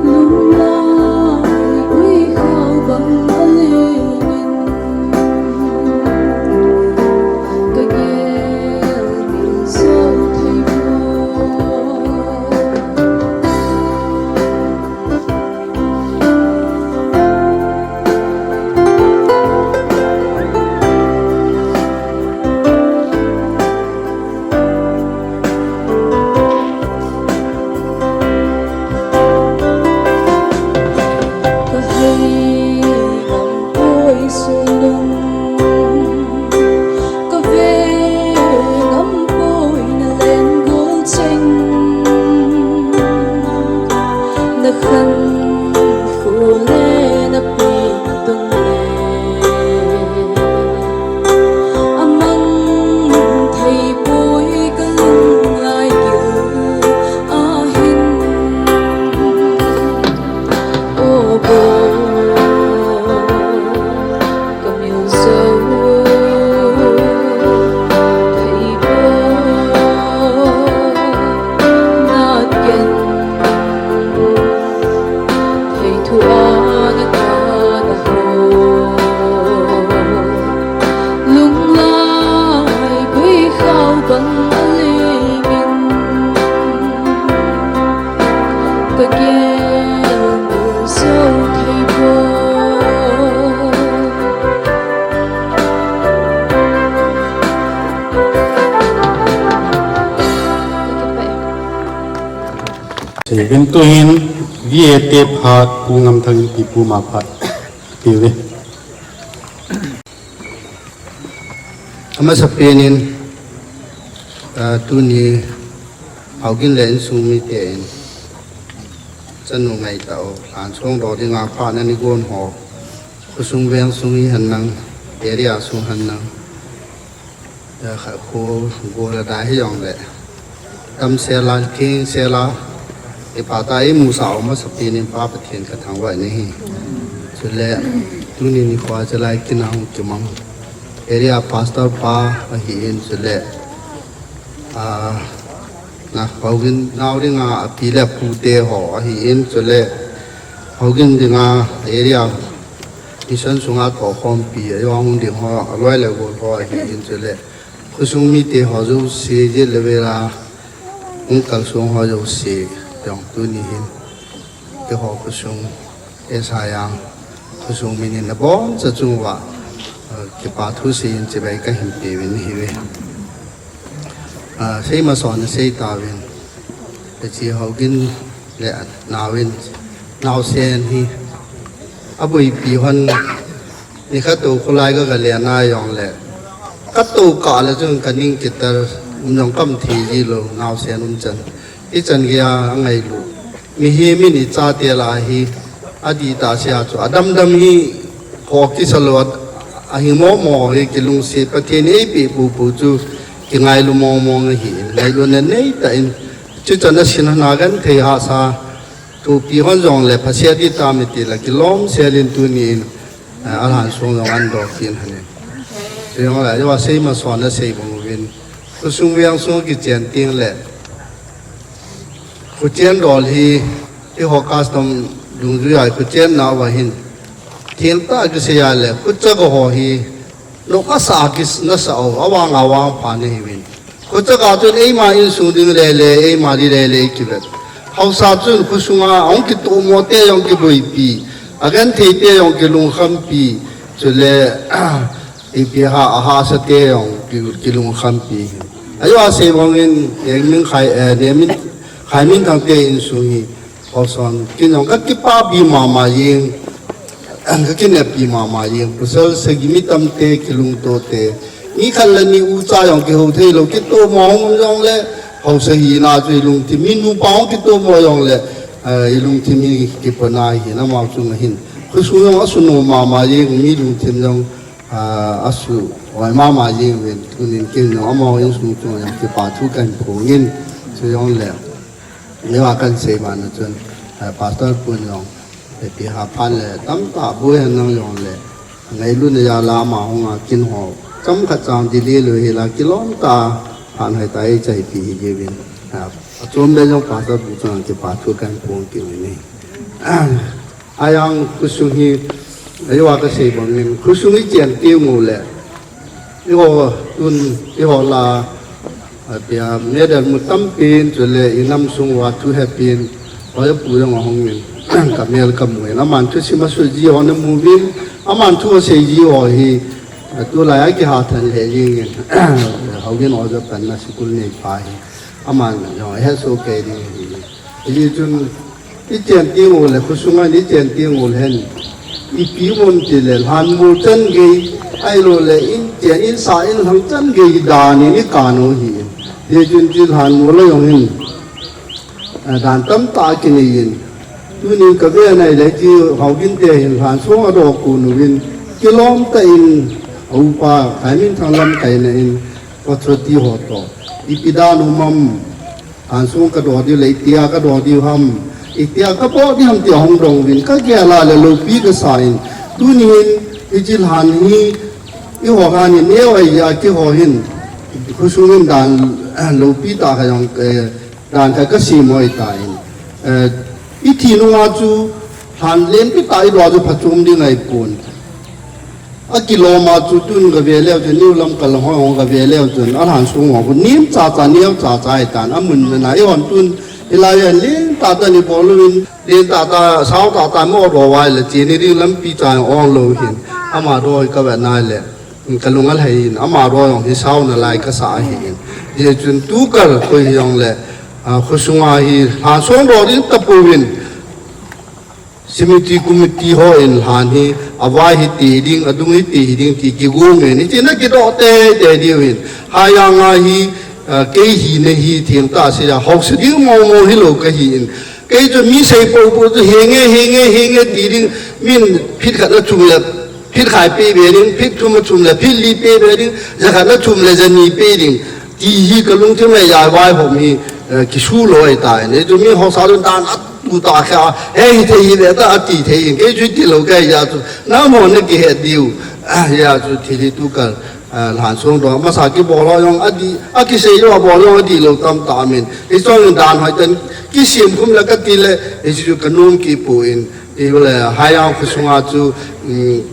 Lunglai koi khao bang a lengin, ka gel pil jou thei poi. Ka hei ngam poi sulung, ka ve ngam poi na lengol cheng. Na khankho le na pi tung le, a mang thei poi ka lunglai gil a hin. O boi, ka mil jou thei poi, nat ken thei thu a na ka na ho. Lunglai koi khao bang a lengin, ka gel pil jou thei poi. Seivin tuhin, V A te phat, Pu Ngamthang in Pipu ma phat, piuve. Amasapen in, ah, tuni, Haogin le insung mite in, chanu ngai tao, an song do dinga phat na ni gon ho, khosung veng sung hi hen lang, area sung hen lang, Da kha khu gu la da hi jong le. Tam sela, king sela. Ipa ta imu sa o masapen in Pa Pathen ka thangvah in ahi. Chule, tuni nikho a chalai kin a hung kimang. Area pastor pa ahi in chule. Ah, na, Haogin nau dinga api le apu te ho ahi in chule. Haogin dinga area mission sunga tohkhompi, a jong hung ding ho, aloi le gol ho ahi in chule. Khosung mite ho jouse, jet le vela, hung kalsong ho jouse, jong tuni hin. Keiho khosung, Esayang, khosung minin naboncha chunguva, eh, kipa thu seiyin chibai kahin peuvin ahiuve. Ah, sei mason sei tauvin. Hiche Haogin le nauvin, naosen hi, aboipi hon, nikhat tou kholai ka, ka le na jong le. Ka tou kah le chun ka ning kitel, um jong ka um thei ji lou, naosen um chan. Hichan geiya angailu. Mihem in ichate lah a hi, adih tah sea chu. Adamdam hi, ho kisa lou, a, ahi momo hi kilungset, Pathen in eipeh popo chu, kingailu mongmong ahi. Ngailutna neitah in, chuchan a sin hon a genthei hahsa, thopi hon jong le, phaset ding tam iti la, kilom sel in tuni in, Alhan sung jong an dol kin hane. Siyong le, yo sei ma son na sei bang uvin. Khosung veng sung kichen ting le. Khochen dol hi, eiho custom dungjui a khochen na va hin. Thil ta kisei a le, khocha ko ho hi. Lo ka sa kis na sa o, awang awang pha ne hi vin. Khocha ka chun eima insung ding le le, eima di le le kivet. Haosa chun khosunga, ong kitomo te jong kiboipi. Agenthei te jong kilungkhampi. Chule, ipi ha, ahasa te jong ki, kilungkhampi. Ayo a sei bang in, Nengminkhai, eh, Nengminkhai Minthang te insung hi. Haosan, kin jong ka kipapi mama jing. Ka kinepi mama jing. Pasal sagi mi tamte kilungto te. Mi khat le ni ucha jong kihou thei lou, kitomo hung jong le. Haosa hina chu ilungthim, mi nupa hung kitomo jong le. Eh, ilungthim hi kipana hi na mau chung hin. Khosung jong asuno mama jing, mi lungthim jong, ah, asu oi mama jing vin. Tunin kin jong amau jong sung chung jong kipa thu kahin phong in. Chu jong le. Neiva kan sei bana chun, eh, Pastor pun jong, eh, ipi ha phat le, tamtah boi hen nang jong le, ngailutna jal a ama hung a kin ho, chomkhat chang delay lou hi la, kilom ta, phat hoi ta, ei chaipi hi jeh uvin. Ah, achom le jong Pastor pu chang kipa thu kan phong kit uvin ahi. Ahivang khosung hi, eiva ka sei bang in, khosung hi chen teng u le, eiho tun, eiho la, atia, medal mu tampin, chule inam sung uva thu hepin, hoi pu jong ahung in, ka mel ka mu in, aman thusim asei ji ho na mu vin, aman thu asei ji ho hi, tulai a kiha than le jing in, hoi in oja pan na school nei pa hi, aman jong hesoh kei ding hi. Hijeh chun, i chen teng u le, khosunga i chen teng u le hen. Ipi um ti le, lhanmol chan gei, ahilou le, in chen, in sa, in lhang chan gei dan in i kan u hi. Hijeh chun ti lhanmol a jong hin. Eh, dan tamtah kinei in. Tunin ka ve nai le ti Haogin te hin lhan sung a do ku nu vin. Kilom tah in, a upa, Khaiminthang lamkai na in, pathoti ho to. Ipi dan u mam. Lhan sung ka do diu le, itia ka do diu ham, itia ka bol diu ham tia hung dong uvin, ka gel a le loupi ka sa in. Tunin, hiche lhan hi, eiho lhan hi, neo a i a keiho hin, khosung in dan, loupi tah khat jong, eh, dan khat ka sem u ahi tan. Eh, i thi nunga chu, lhan lenpi tah i do chu phachom ding ahi pon. Akilom a chu tun ka ve leu chun, New Lamka lang hoi hung ka ve leu chun, alhan sung ho, nem cha cha, neo cha cha ahi tan, amun na na, eihon tun, hilai a len tah tah ni bol uvin, len tah tah, sao tah tah mo do vai le, cheni ding lampi cha ong lou hin, ama do hi ka ve nai le, ka lung alhai in, ama do jong hi sao nalai ka sa ahi in. Hijeh chun tu kal koi hi jong le, a, khosunga hi, lhan sung do ding tapouvin, Cemetery committee hon lhan hi, avai hiti ding, adung hiti ding, ti kigong in, hitin akidoh teitei diu hin. Hijeh a hi, ah, kei hina hi thengtah seh a, haosa ding mong mong hilou kahi in. Kei chu mi sei popo chu henge, henge, henge ti ding, min phit khat na chum le, phit khat pe be ding, phit thum a chum le, phit li pe be ding, ja khat na chum le, ja ni pe ding. Ti hi ka lungthim a, hijeh a vaihom hi, eh, kisu lou ahi tai. Hichu mi haosa chun dan a tu ta kha, hei, hithei hi ve ta ati thei in, kei chu tilou kei hijeh a chu, nangho na kihet diu, ah, hijeh a chu thil hi tu kal, ah, lhan sung do, masa kibol ho jong adih, akisei lou a bol jong adih lou tamtah aum in, hichun dan hoi tan, kisem khum le kati le, hichu ka nom kipon, ti le, hijeh a khosunga chu, um,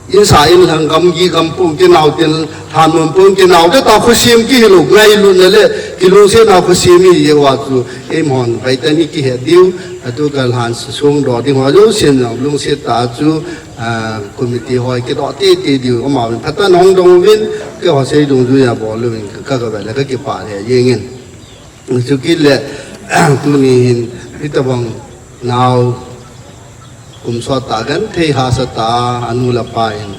Insa inlhang gamgi gampung kinao tin, lhanmon pung kinao te ta khosem kihilou, ngailutna le, kilungsetna khosem hi jeh uva chu, eihon, hoitah in i kihet diu, atu ka lhan sung do ding ho, jousen jong, lungset tah a chu, ah, committee hon, kidoh teitei diu, amauvin, phatah in hung dong uvin, keiho sei dungjui a bol uvin, ka, ka, ka ve le, ka kipah le, jeng in. Chukit le, tuni hin, hitobang nao, kum sot tah genthei hahsa tah a, anu le apa in.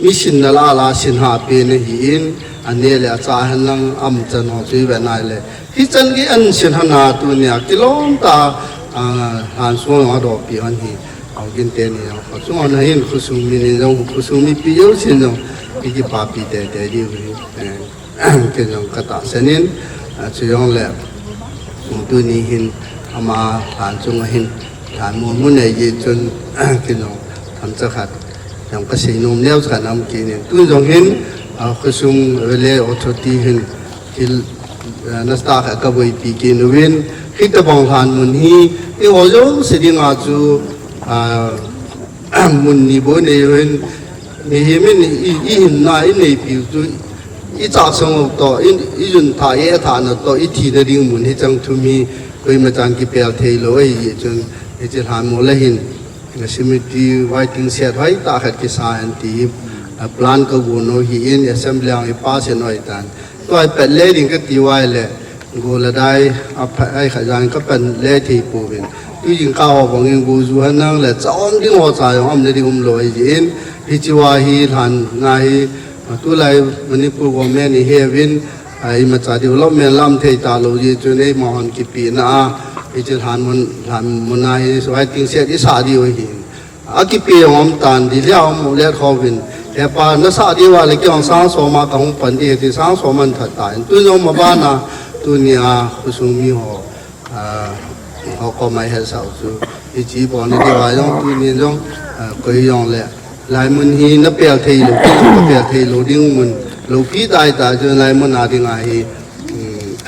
Mi sin nalai a sin hahpen ahin, aneh le achah henlang, aumchan ho chu i ve nai le. Hichan gei a sin hahna tunia, kilom tah a, ah, lhan sung a dopi hon hi, Haogin teni jong. Chungah hin khosung mi ni jong, khosung mipi jousen jong, i kipapi teitei diu hi. Eh. Kei jong ka tahsan in, ah, chujongle, tuni hin ama lhan chunga hin, lhan mun mun ahi jeh chun, kei jong, Ham chakhat, jong kasei nom neo chakhat nam kinin. Tun jong hin, a, khosung vele authority hin, thil, a, nasa khat kaboipi kinuvin, hitabang lhan mun hi, eiho jouse dinga chu, a, mun ni bou nei uvin, mihem in i, i hinna, i neipiu chu, i chahsang u toh, i, i jun tha, i etha na toh, i thina ding mun hi chang thum hi, koima chan kipel thei lou ahi chun, hiche lhan mun le hin, cemetery waiting shed hoitah khat kisa hen ti hi, a, plan kagon u ahin, assembly a i pass hen u ahitan. Tua hi pet le ding kati uva ahile, go le dai, a pha-, ai khat jan kapan le thei pouvin. Tujing kah ho bangin go ju hen lang le, cha um ding ho cha jong um le ding umlou ahin, hiche uva hi lhan na hi, a, tulai Manipur government i he uvin, a, imacha development lam thei talou jeh chun eima hon kipehna a, hiche lhan mun, lhan mun a hi, waiting shed i sah diu ahin. A kipe jong um tan, Delhi a um u let khovin. Hepa, nasah diu va le kei jong sang som a kahung pan ding ahi ti sang som a that tan. Tun jong maban a, tunia khosung mi ho, a, ho koma i hetsah u chu. Hiche bol na diu va jong, tunin jong, a, koi jong le. Lai mun hi na pel thei lou, kei jong ka pel thei lou ding mun. Loupi tai ta chu lai mun a ding ahi.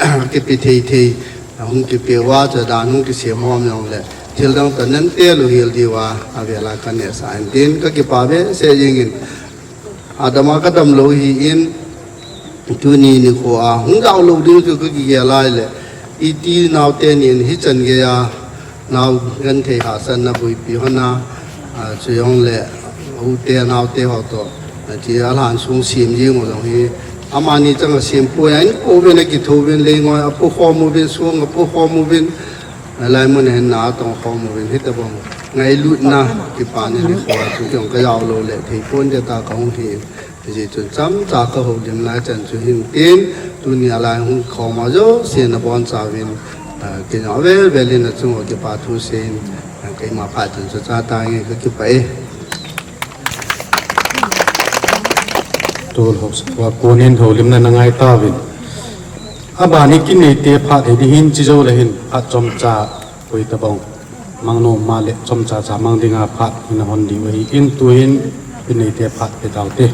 Um, kipe thei thei. Ahung kipe uva chu dan hung kisem hom jong le. Thil dang tah nan tel u hel diu va, avel a ka nehsah in tin ka kipah behseh jeng in. Adam a ka damlou ahin, tuni nikho a, hung jaolou ding chu ka kigel lai le. Iti naote nin hichan gei a, nao genthei hahsatna boipi hon a, a, chu jong le, u te nao te ho toh. A, ti a lhan sung sem jing u jong hi. Amani chang a sem poi a in ko uvin a kitho uvin leingoi a po khom uvin sung a po khom uvin. A lai mun a hin na tong khom uvin hitabang. Ngailutna kipana nikho a chu kei jong ka jaolou le thei pon jeh a ka hung hi. Hijeh chun chomcha ka houlim lai chan chu hin tin, tuni a lai hung khom a jouse na bonchauvin, a, kei jong avel vel in a chung uva kipa thu seiyin, a, keima phat chun chu cha tange ka kipah e. Tol ho, tua konin houlimna na ngai tauvin. Aban hi kinei te phat hi ding hin chi jou le hin phat chomcha koi tabang. Mang nom ma le chomcha cha mang dinga phat hin a hon diu ahin tuhin kinei te phat pe taute.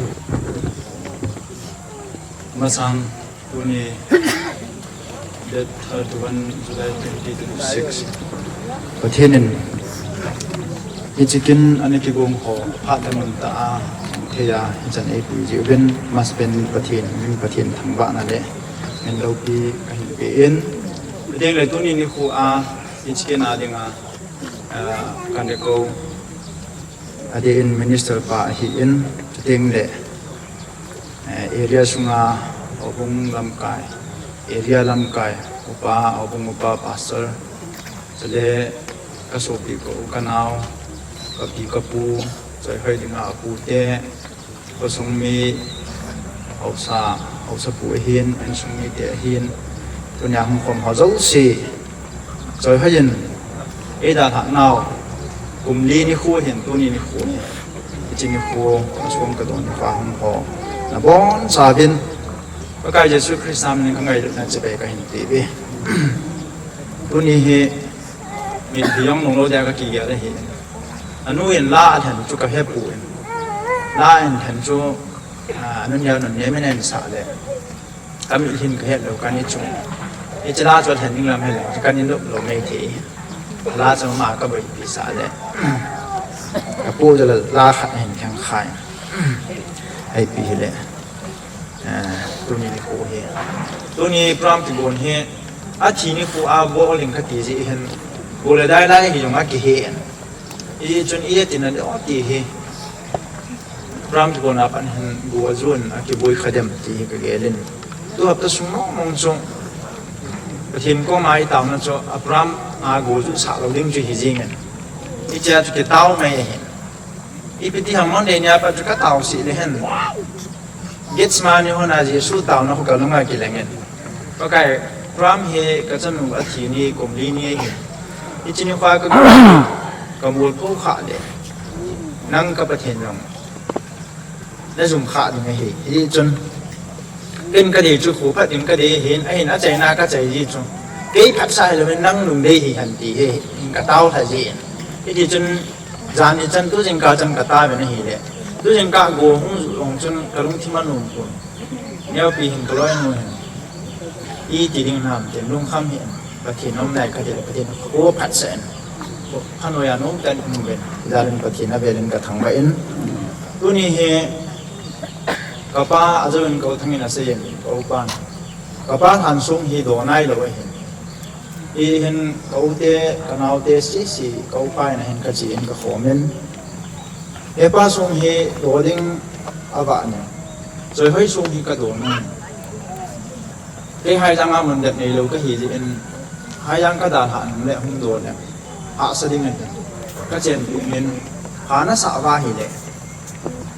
Masang tuni date thirty-one July twenty twenty-six. Pathen in hiche kin ana kigong ho phat le mun tah a thei a hichan eipui jeh uvin masapen Pathen, min Pathen thangvahna le min loupi kahin pe in. Pathen le tuni nikho a hiche kin a dinga, ah, kan record adeh in minister pa ahin, chuteng le, eh, area sunga houbung lamkai, area lamkai upa, houbung upa, pastor, chule ka sopi ka u ka nao, ka pi ka pu, Choihoi dinga apute, khosung mi, haosa, haosa pu ahin, insung mite ahin, tunia hung khom ho jouse, Choihoi in eidalhah nau, kum li nikho hin, tuni nikho hin, hiche nikho, ka sum ka don nikho a hung ho, nabonchauvin Pakai Jesu Christa min in ka ngailutna chibai kahin pe uve. Tuni hi mitlhi jong nunglou dia ka kigel ahi. Anu in la alhen chu ka hepon, la alhen chu, a, anu neo nun neo min a insah le, ka mitlhin ka het lou, ka ni chung. Hiche la chu alhen ding lam helou chu ka ni nop lou maithei. La chu ama ka boipi sah le, ka pu chu la, la khat ahin kheng khai. Ipi hile, eh, tuni nikho hi, tuni program kigon hi, athi nikho a bol ding kati jeh hin, go le dai lai hi jong akihen. Hichun i tina ding ti hi, program kigon a pat hin go ajon, akiboi kha dem ti hi ka gelin. Tu hapta sung mong mong chu Pathen koma i taona chu a program a go ju sah lou ding chu hi jingin, hichea chu kitao mai ahin. Ipi ti ham, Monday nia pat chu ka tao sih le hen, Gethsemane hon a Jesu taona khu ka lunga kilengin, Pakai, program hi ka chanu athi ni, kum li ni ahi. Hiche nikho a ka, ka mol pou kha le, nang ka Pathen jong na jum kha ding ahi. Hichun ken ka dei chu kho phat in ka dei ahin, ahin achaina ka chai ji chu, kei phatsah hilouvin nang lungdei hihen ti hi ka tao lha jin. Hitichun Jan ichan tu jingkah chan kata ve na hile. Tu jingkah go hung ju long chun kalungthim anom pon. Neopi hin kaloi nu hin. Iti ding nam tin lungkham hin. Pathen um nai kati le Pathen ko phat sen. Khanoi a nom tan nu ben. Jalin Pathen a velin kathangvah in. Tuni hi kapa ajo in ko thangin asei in ko pan. Kapa han sung hi do nai lo ahin. Ihin ka u te, ka nao te, sisi, ka upa in ahin kache in kakhom in. Hepa sung hi do ding avah in. Choihoi sung hi kado in. Kei hai jang a mun dep neilou kahi jeh in. Hai jang kadalhah nung le hung do le. Hahsa ding ahi. Kachen pum in. Pha nasah uva ahile.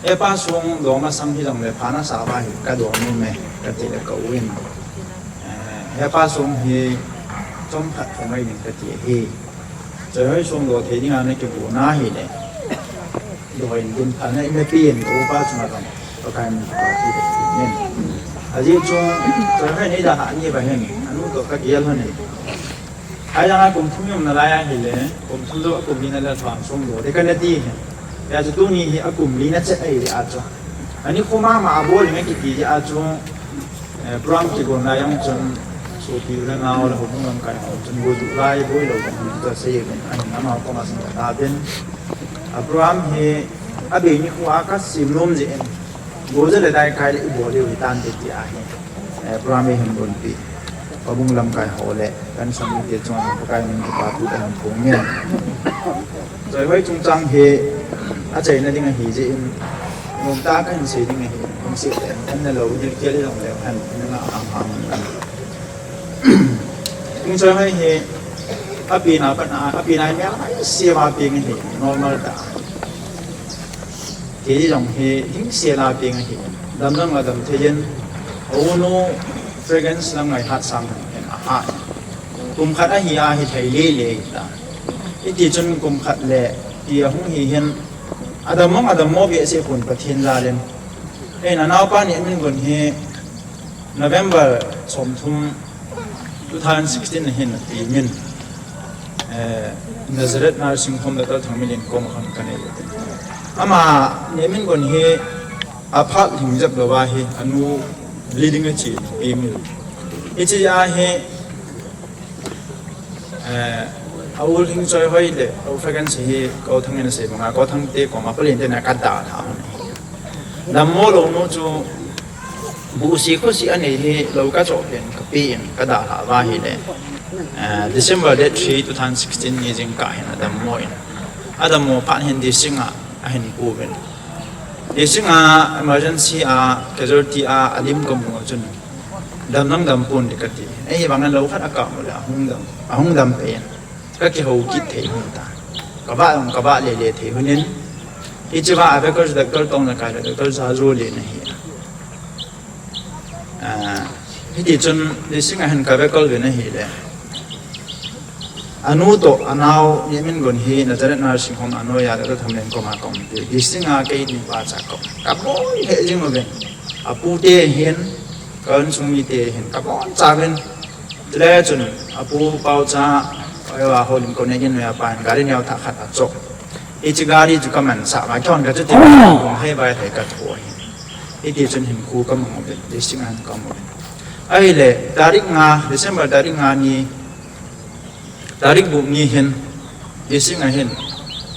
Hepa sung dong asam hijongle pha nasah uva ahile kadong nom e, kati le ka u in. Eh, hepa sung hi chomkhat khomai ding kati ahi. Choihoi sung do thei dinga nakibu na ahile. Do in ding pha na imapi in ka upa chunga jong. Pakai min pa ti de nin. Ajeh chu choihoi nei dalhah ni uva hin. Anu toh kagel lhon in. Hai jang a kum thum i um nalai ahile, kum thum jou a kum li na le thum sung do ding kana ti hi. Hijeh chun tuni hi a kum li na chet ahi jeh a chu. Ani kho mama a bol ding akiti jeh a chu, eh, program kigon lai jong chun, sopi u le nao le houbung lamkai ho chun go ju lai boi lou ding ti chu asei uvin, ahin ama koma sing kata uvin. A program hi abei nikho a kasem nom jeh in, go ja le dai kai le i bol diu hitan ti ti ahi. Eh, program hi hin gonpi. Houbung lamkai ho le, kan sung mite chunga Pakai min kipathu kahin phong e. Choihoi chungchang hi, achaina ding ahi jeh in, nomtah a kahin sei ding ahi, hung sei le, an na lou, dil kial i long le, han, an na ham ham. Hung choihoi hi, apina pat a, apina hi mel hai se ma peng ahi, normal tah. Kei jong hi hing sela peng ahi. Dam dam a dam thei in. A u nu Fragrance lam ngai hat sang in a hat. Kum khat ahi a hi thei le le ta. Iti chun kum khat le ti ahung hi hin. Adam mong adam mo behseh pon Pathen jal in. Ei, anaopa Nehmingon hi November somthum two thousand sixteen a hin api min, eh, Nazareth Nursing Home Doctor Thangminlen koma khan kanei. Ama Nehmingon hi aphat lhing jep louva hi anu bleeding achi api min. Hiche a hi Eh, a u Lhingchoihoi le, a u Fragrance hi Kothang in asei banga, Kothang te koma palen te na kadalhah. Dammo lou nu chu busi khosi anei hi lou kachoh pen kape in kadalhah uva ahile. Eh, December date three, two thousand sixteen ni jingkah hin adammo in. Adammo phat hin D C nga ahin pu uvin. D C nga emergency a casualty a alim kamu chun. Dam nang dam pon ding kati. Ahivangin lou khat akap u le ahung dam, ahung dam pen. Kakihou kit thei hon ta. Kavah jong kavah lele thei hon in. Hiche va a Doctor Tongnakai le Doctor Jajole na hi. Ah, hiti chun D C nga hin kave kol uvin ahile. Anu toh anao Nehmingon hi Nazareth Nursing Home a noiya Doctor Thangminlen koma kaum te. D C nga kei ni pa cha kaum. Kaboi lheh jing uvin. Apu te hin, ka insung mite hin, kabonchauvin. Chule chun, apu Paocha, ahilouleh Holim Kone in noiya pa hin, gari neo thah khat achoh. Hiche gari chu kamansah uva, kihon kachuti, hung hei vai thei katho ahi. Hiti chun hinkho kamang uvin, D C nga hin kaum uvin. Ahile, tarik nga, December tarik nga ni, tarik gup ni hin, D C nga hin,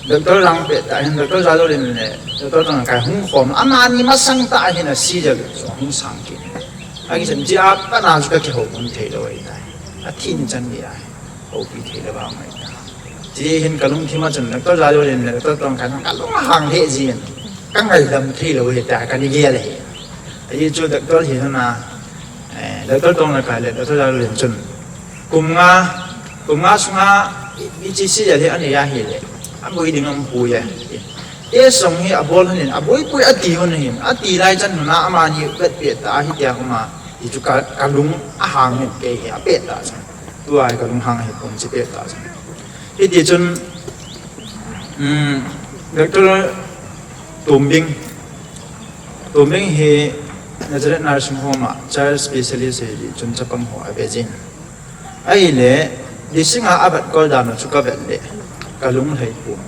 Doctor Langpet tah hin, Doctor Jajole le, Doctor Tongnakai hung khom, amani masang tah hin a serious jong hung sang kit. Akisan jeh a pat na chu kakihou pon thei lou ahitai. Athi nichan gei ahi. Houpi thei lou vang ahitai. Chuti hin kalungthim a chun, Doctor Jajole le, Doctor Tongnakai kalung ahang lheh jin. Kangaidam thei lou ahitai, kana gel ahi. Ajeh chu Doctor hi na, eh, Doctor Tongnakai le, Doctor Jajole chun. Kum nga, kum nga sunga, i, ichi si ja le anei ahile. Aboi ding aum poi e. Test jong hi abol hon in, aboi poi ati hon in, ati lai chan hon a amani pet pet tah ahi tia hon a, hichu ka, kalung ahang in kei hi apet tah chan. Tua hi kalung hang ahi pon chi pet tah chan. Hiti chun, um, Doctor Tombing, Tombing hi Nazareth Nursing Home a child specialist ahi chun chapang ho ave jin. Ahile, D C nga avet kol dan u chu kavet le, kalung lhai pon.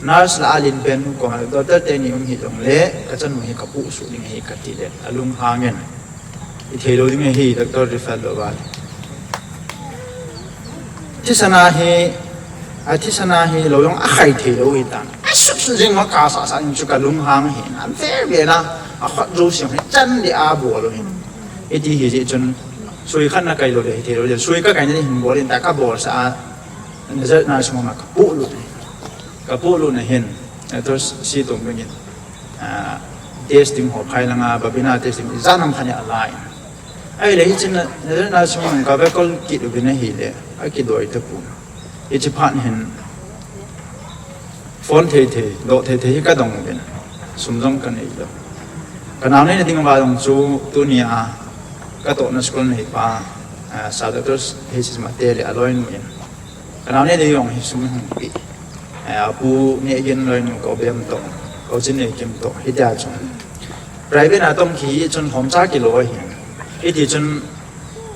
Nurse lah a len pen nu koma, doctor teni um hih jongle, kachanu hi kapoh suh ding ahi kati le, alunghang in, ithei lou ding ahi, doctor refer lou va. Thisan a hi, athisan a hi lou jong akhai thei lou hitan. Asuh suh jing ma kasah sah in chu kalunghang ahi, aver ve na, akhut jou siam hi, chan le abol lou hin. Iti hijeh chun, sui khat na kai lou le, hithei lou le, sui kakai na hin bol in ta kabol sah a, result na sung ma kapoh lut. Kapoh lut na hin, doctor Sitong bengin, ah, testing ho phai langa, babina testing, ijat ham khat ni alai. Ahile hichun, na, na, na sung ka record kit uvin ahile, akidoi tapon. Hiche phat hin, phone thei thei, doh thei thei hi kadong uvin. Sum jong kanei lou. Kanao neina ding va jong chu, tunia, katohna school neipa, ah, Sir Doctor H C Mate le aloinu in. Kanao neh ding jong hi sum hung pe. Eh, apu Nehgin loinu Kaubem toh, Kaochin Neikim toh, hitia chun. Private a tong kit chun lhomcha kilo ahi. Hiti chun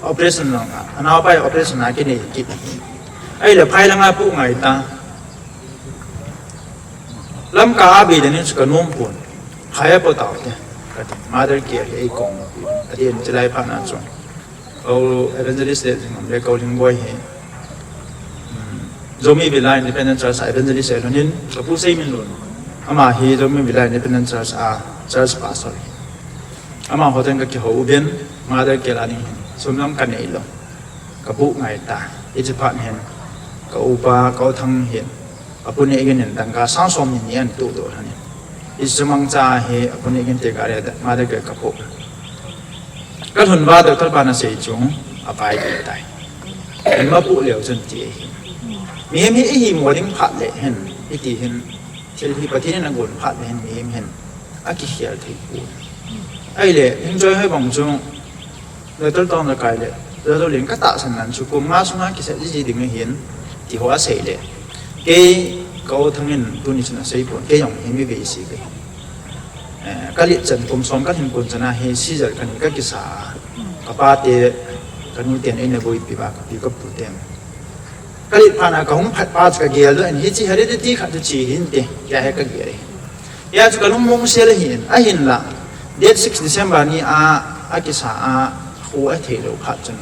operation lang, anaopa operation a kinei kit. Ahile phai langa pu ngai ta. Lamka a bei ding chu kanom pon. Khaya po tao te. Kati, mother care hi eikong. Ati, chilai phat na chu. Kau evangelist le jing le kau Lingboi hi. Hmm. Zomi Villa Independent Church a evangelist ahilou nin, kapu Seiminlun. Ama hi Zomi Villa Independent Church a church pastor hi. Amaho toh kakihou uvin, mother care a ding hin. Sum jong kanei lou. Kapoh ngai ta. Hiche phat hin. Ka upa, Kau Thang hin. Apu Nehgin in dangka sang som ni ni ahin tohdoh lhon in. Hiche mangcha hi apu Nehgin te gari a mother care kapoh. Kalhun uva doctor pan asei chu apai ding tai. Hin mapoh leu chun ti ahi. Mihem hi ihi mo ding phat le hin, iti hin, thil hi Pathen in agon phat le hin mihem hin akikhel thei pon. Ahile, hin choi hoi bang chu, Doctor Tongjakai le, Doctor Len katahsan nan chu kum nga sunga kisei jiji ding ahin, ti ho asei le. Kei, Kau Thang in tuni chun asei pon, kei jong hi mi veise kahi. Eh, kalet chan kum som kalhin kon chan a hi seizure kanei kakisa a. Kapa te, kanu ten eina boipi uva, kapi kapu ten. Kalet phat na kahung phat pa chu kagel doh in, hiche heredity khat chu che hinte, tia hi kagel e. Hia chu kalung mong sel ahin, ahinla. Date six December ni a, akisa a, khu athei lou phat chun.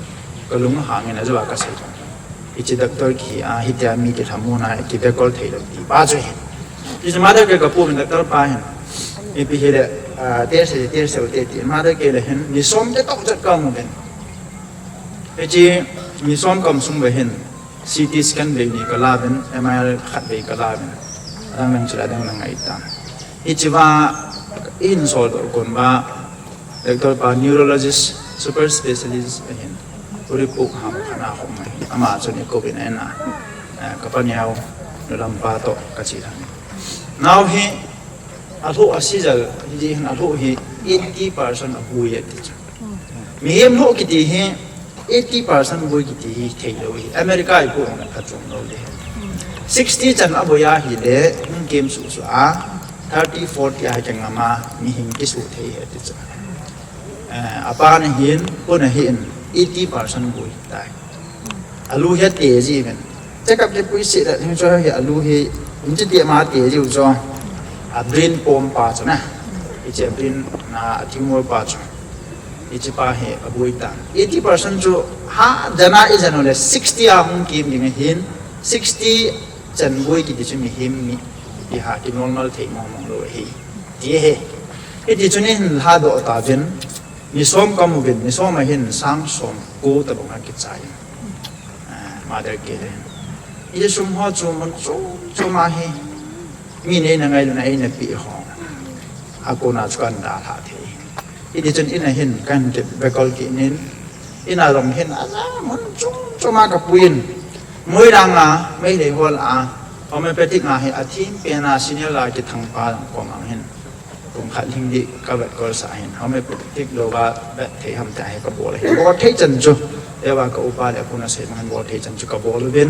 Kalung hang in ajou a kasei. Hiche doctor kihi a, hitia mi kilhamon a, kibekol thei lou ti pa chu ahin. Hiche mother care kapoh in doctor pa hin. Ipi hile, ah, test, test, test, test, mother care le hin, ni som te toh chat kaum uvin. Hiche, ni som kaum sung uva hin. C T scan vei ni kala uvin, M R I khat vei kala uvin. Adang dang chula dang dang ahitan. Hiche uva, ihin soldoh kon uva, doctor pa neurologist, super specialist ahin. Uri puk ham khana khum ahin. Ama chun eikou uvin ahin a. Eh, kapa neo, nulam pa toh, kache lhon. Nao hi, alhoh a seizure, hiche hin alhoh hi eighty percent aboi e ti chu. Mihem lhoh kiti hi, eighty percent boi kiti hi thei lou hi. America a ipoh na phatchom lou le. Sixty chan aboi ahile, hung kem suh suh a, thirty, forty a hi kengam a, mihem kisu thei hi ti chu. Eh, apa na hin, pu na hin, eighty percent boi tai. Alu hi ate ji uvin. Check up kipui seh le, hin chu hi alu hi, inchi ti ama ate ji u chu. A brain pom pa chu na. Hiche brain na a tumor pa chu. Hiche pa hi aboi tan. Eighty percent chu ha, jana ijan u le sixty a hung kem ding ahin, sixty chan boi kiti chu mihem mi, ipi ha ki normal thei mong mong lou ahi. Ti ahi. Hiti chun ihin lhadoh tauvin, ni som kaum uvin, ni som a hin sang som ko tabang a kichai. Ah, mother care le. Hiche sum ho chu mun chom chom a hi. Mi neina ngailutna eina peh ho. Akona chu kahin dalha thei. Hiti chun in a hin kahin kibekol kit in. In a jong hin aja mun chom chom a kapuiyin. Moirang a, Meitei hol a, homeopathic a hi atheng pen a senior a kithang pa jong koma hin. Kum khat lhing ding kavet kol sah hin, homeopathic louva vet thei ham tia hi kabol ahin. Bol thei chan chu, tua ka upa le akona sei bang hin bol thei chan chu kabol uvin,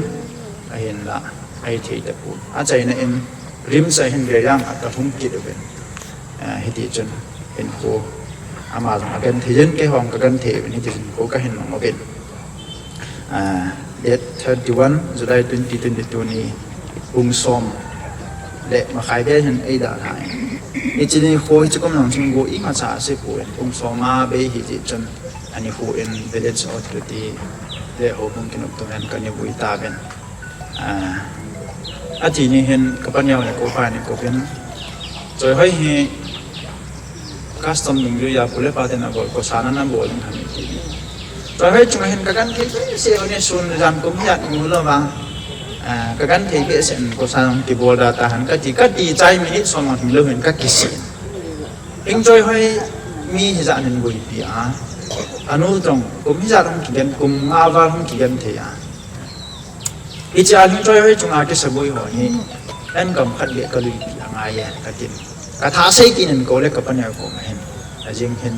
ahinla, ahithei tapon. Achaina in, RIMS a hin vei jang khat kalhung kit uvin. Ah, hiti chun, hinkho, ama jong agenthei in, keihon kagenthei uvin, hiti chun hinkho kahin mang uvin. Ah, date thirty-one July twenty twenty-two ni pung som le makhai bel hin eidalha in. Hiche nikho hiche kum lang chun go imacha asei poi, kum som a bei hijeh chun, ani khu in village authority le houbung kinoptoh in kana vui tauvin. Ah, ati ni hin kapaneo le kaopa ni kouvin, Choihoi hi custom dungjuiya pu le pa ten abol, kosan a nabol ding ham ati. Choihoi chunga hin kagenthei behseh u, nisun jan kum hijat imu louva, ah, kagenthei behseh in kosan kibol da tahen kati, kati chai minute som a hung lou hin kakisih in. Hing Choihoi mi hijat in boipi a, anu jong kum hijat hung kigen, kum nga val hung kigenthei a. Hiche a hin Choihoi chunga kisaboi ho hi, enkam khat beh kaluipi angaiye katin. Katha sei kit in kou le kapaneo koma hin, ajing hin,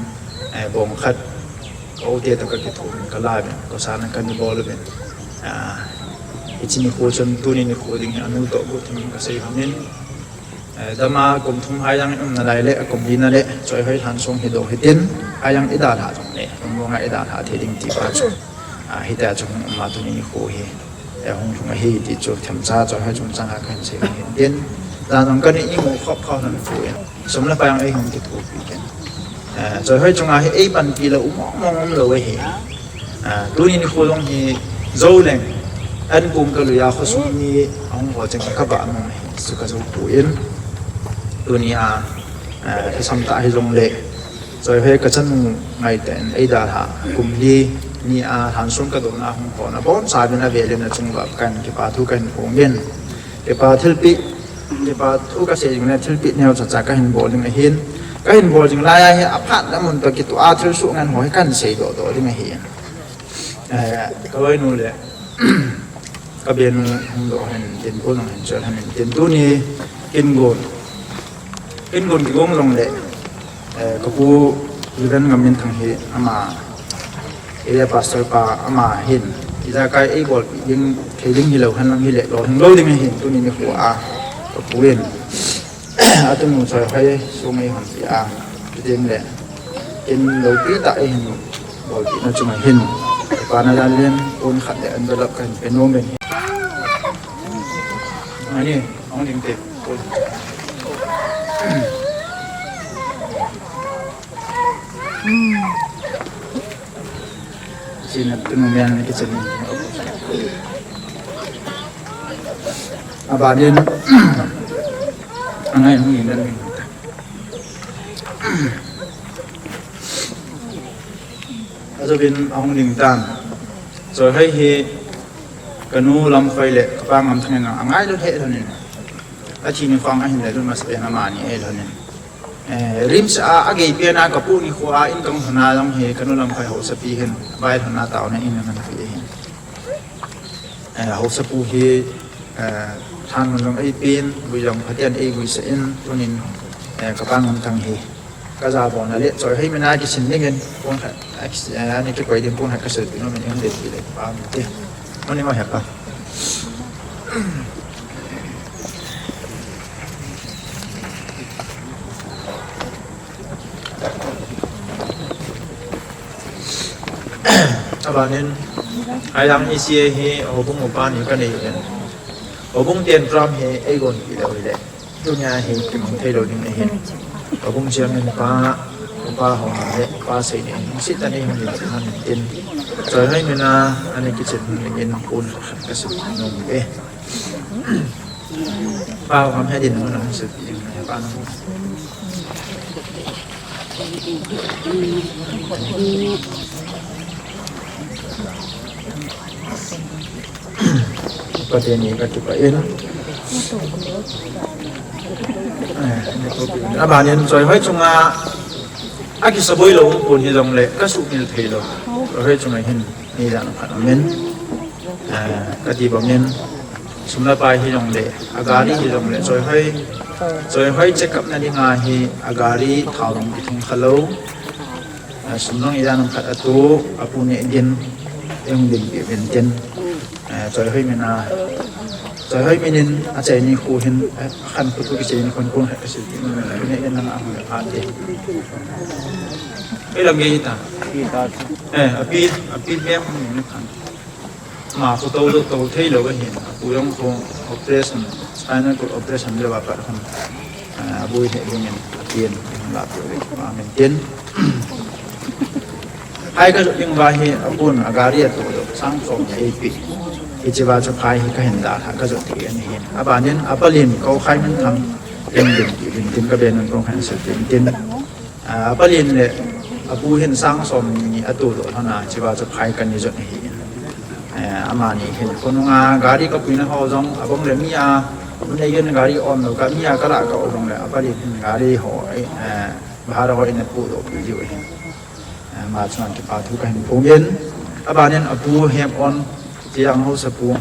eh, bong khat ka u te toh kakithomin kalauvin, kosan a kana bol uvin. Ah, hiche nikho chun tuni nikho ding hi anu toh go thim in kasei lhonin. Eh, dama kum thum Haijang in umna lai le, akum lina le, Choihoi lhansong hi doh hitin, Haijang idalhah jongle, Lunglong a idalhah thei ding ti pa chu. Ah, hitia chu hung um a tuni nikho hi, eh, hung lhung ahi ti chu themcha Choihoi chungchang a kahin sei lhonin. Jan jong kana imu khop khop lhon poi. Sum le pai jong eihung kithopi kit in. Eh, Choihoi chunga hi eipanpi lou u mong mong umlou ahi. Ah, tuni nikho jong hi jou leng, an kum kalui a khosung mi ahung ho cheng kaba mong ahi, chu kajou poi. Tuni a, ah, thasam tah hijongle, Choihoi kachanu ngaitah in eidalhah, kum li ni a lhansong kadohna hung hon abonchauvin avelin achunguva kahin kipa thu kahin phongin. Kipa thilpeh, kipa thu kasei jing le thilpeh neocha cha kahin bol ding ahin. Kahin bol jing laiya hi aphatna mun toh kitoh a thilsoh ngen ho hi kahin seidoh doh ding ahin. Eh, kaloinu le kabenu hung doh hen tin, kon hung hin chol hen tin, tuni kin gon, kin gon kigong jongle, eh, kapu Reverend Ngamminthang hi ama area pastor pa ama hin, ijakai eibolpeh ding thei ding hilou henlang hile lolhing lou ding ahin, tuni nikho a kapu in atunu Choihoi song eihonpeh a, chuteng le kin loupi tah eihin bolpehna chunga hin, kipana jalin pon khat le envelope kahin pe nom in ahi. Ani, ahung ding te. Sina tunu men ni kichen ni. Abanin, angai hung in dan ni. Ajouvin ahung ding tan. Choihoi hi kanu Lamkhoi le kapa Ngamthang in angailou lheh lhonin, athi ni khong ahin le lun masapen amani eilhonin. Eh, RIMS a agei pen a kapu nikho a in kahung lhon a jong hi kanu Lamkhoi haosapi hin, vai lhon a taona in ananpi ahin. Eh, haosapu hi, eh, thanmun jong eipen, vui jong Pathen in eivuisah in, tunin, eh, kapa Ngamthang hi kajabolna le Choihoi mina kisin dingin, pon khat, eh, kis-, eh, ani kikoi ding pon khat kasilpeh nom in, hung ding ti le pa mite. Mani ma hepa. Abanin, Haijang ECA hi houbung upa ni kanei in, houbung ten program hi eigonpeh lou hile, tunia hi kimang theilou ding ahin. Houbung chairman pa, upa ho le upa seina in, lungset tah in eihung ding tin, Choihoi mina ani kichen dingin pon khat kasilpeh nom e. Pa hung he din, hung silpeh ding pa. Pathen in kakipah in. Abanin Choihoi chunga akisaboi lou pon hijongle kasuhmil theilou. Choihoi chunga hin neidan khat aumin. Eh, kati bangin, sum le pai hijongle, agari hijongle, Choihoi, Choihoi check up na dinga hi agari thao jong kithung khalou. Eh, sum jong idan khat atu, apu neh din, eihung dinpeh uvin tin. Eh, Choihoi mina, Choihoi minin achai nikho hin, eh, akhan khu thu kichai nikho hin pon khat kasilpeh nom in, apu neh din lang ahung le phat te. Eilam gei hita. Eh, api, api mem hung ni khan. Ama khu tou, tou theilou ahin, apu jong khu, operation, spinal cord operation le va pat khun, ah, aboi he dingin atin, la pe le pa min tin. Hai ka jot ding va hi apun a gari a tu do sang som eipi. Hiche va chu phai hi ka hin da ha ka jot ti ani hin. Abanin apalin ko khai min thang tin din tin ka ben an kong han se tin tin. Ah, apalin le apu hin sang som ni a tu do hana hiche va chu phai ka ni jot hi. Eh, amani hin khonunga gari ka puina ho jong abang le mi a, mun nei gen gari om lo ka mi a ka la ka o jong le apalin hin gari ho, eh, bahar ho in a pu do pi jiu hin. Eh, ama chunga kipa thu ka hin phongin. Abanin apu hem on ti ang ho sa pu.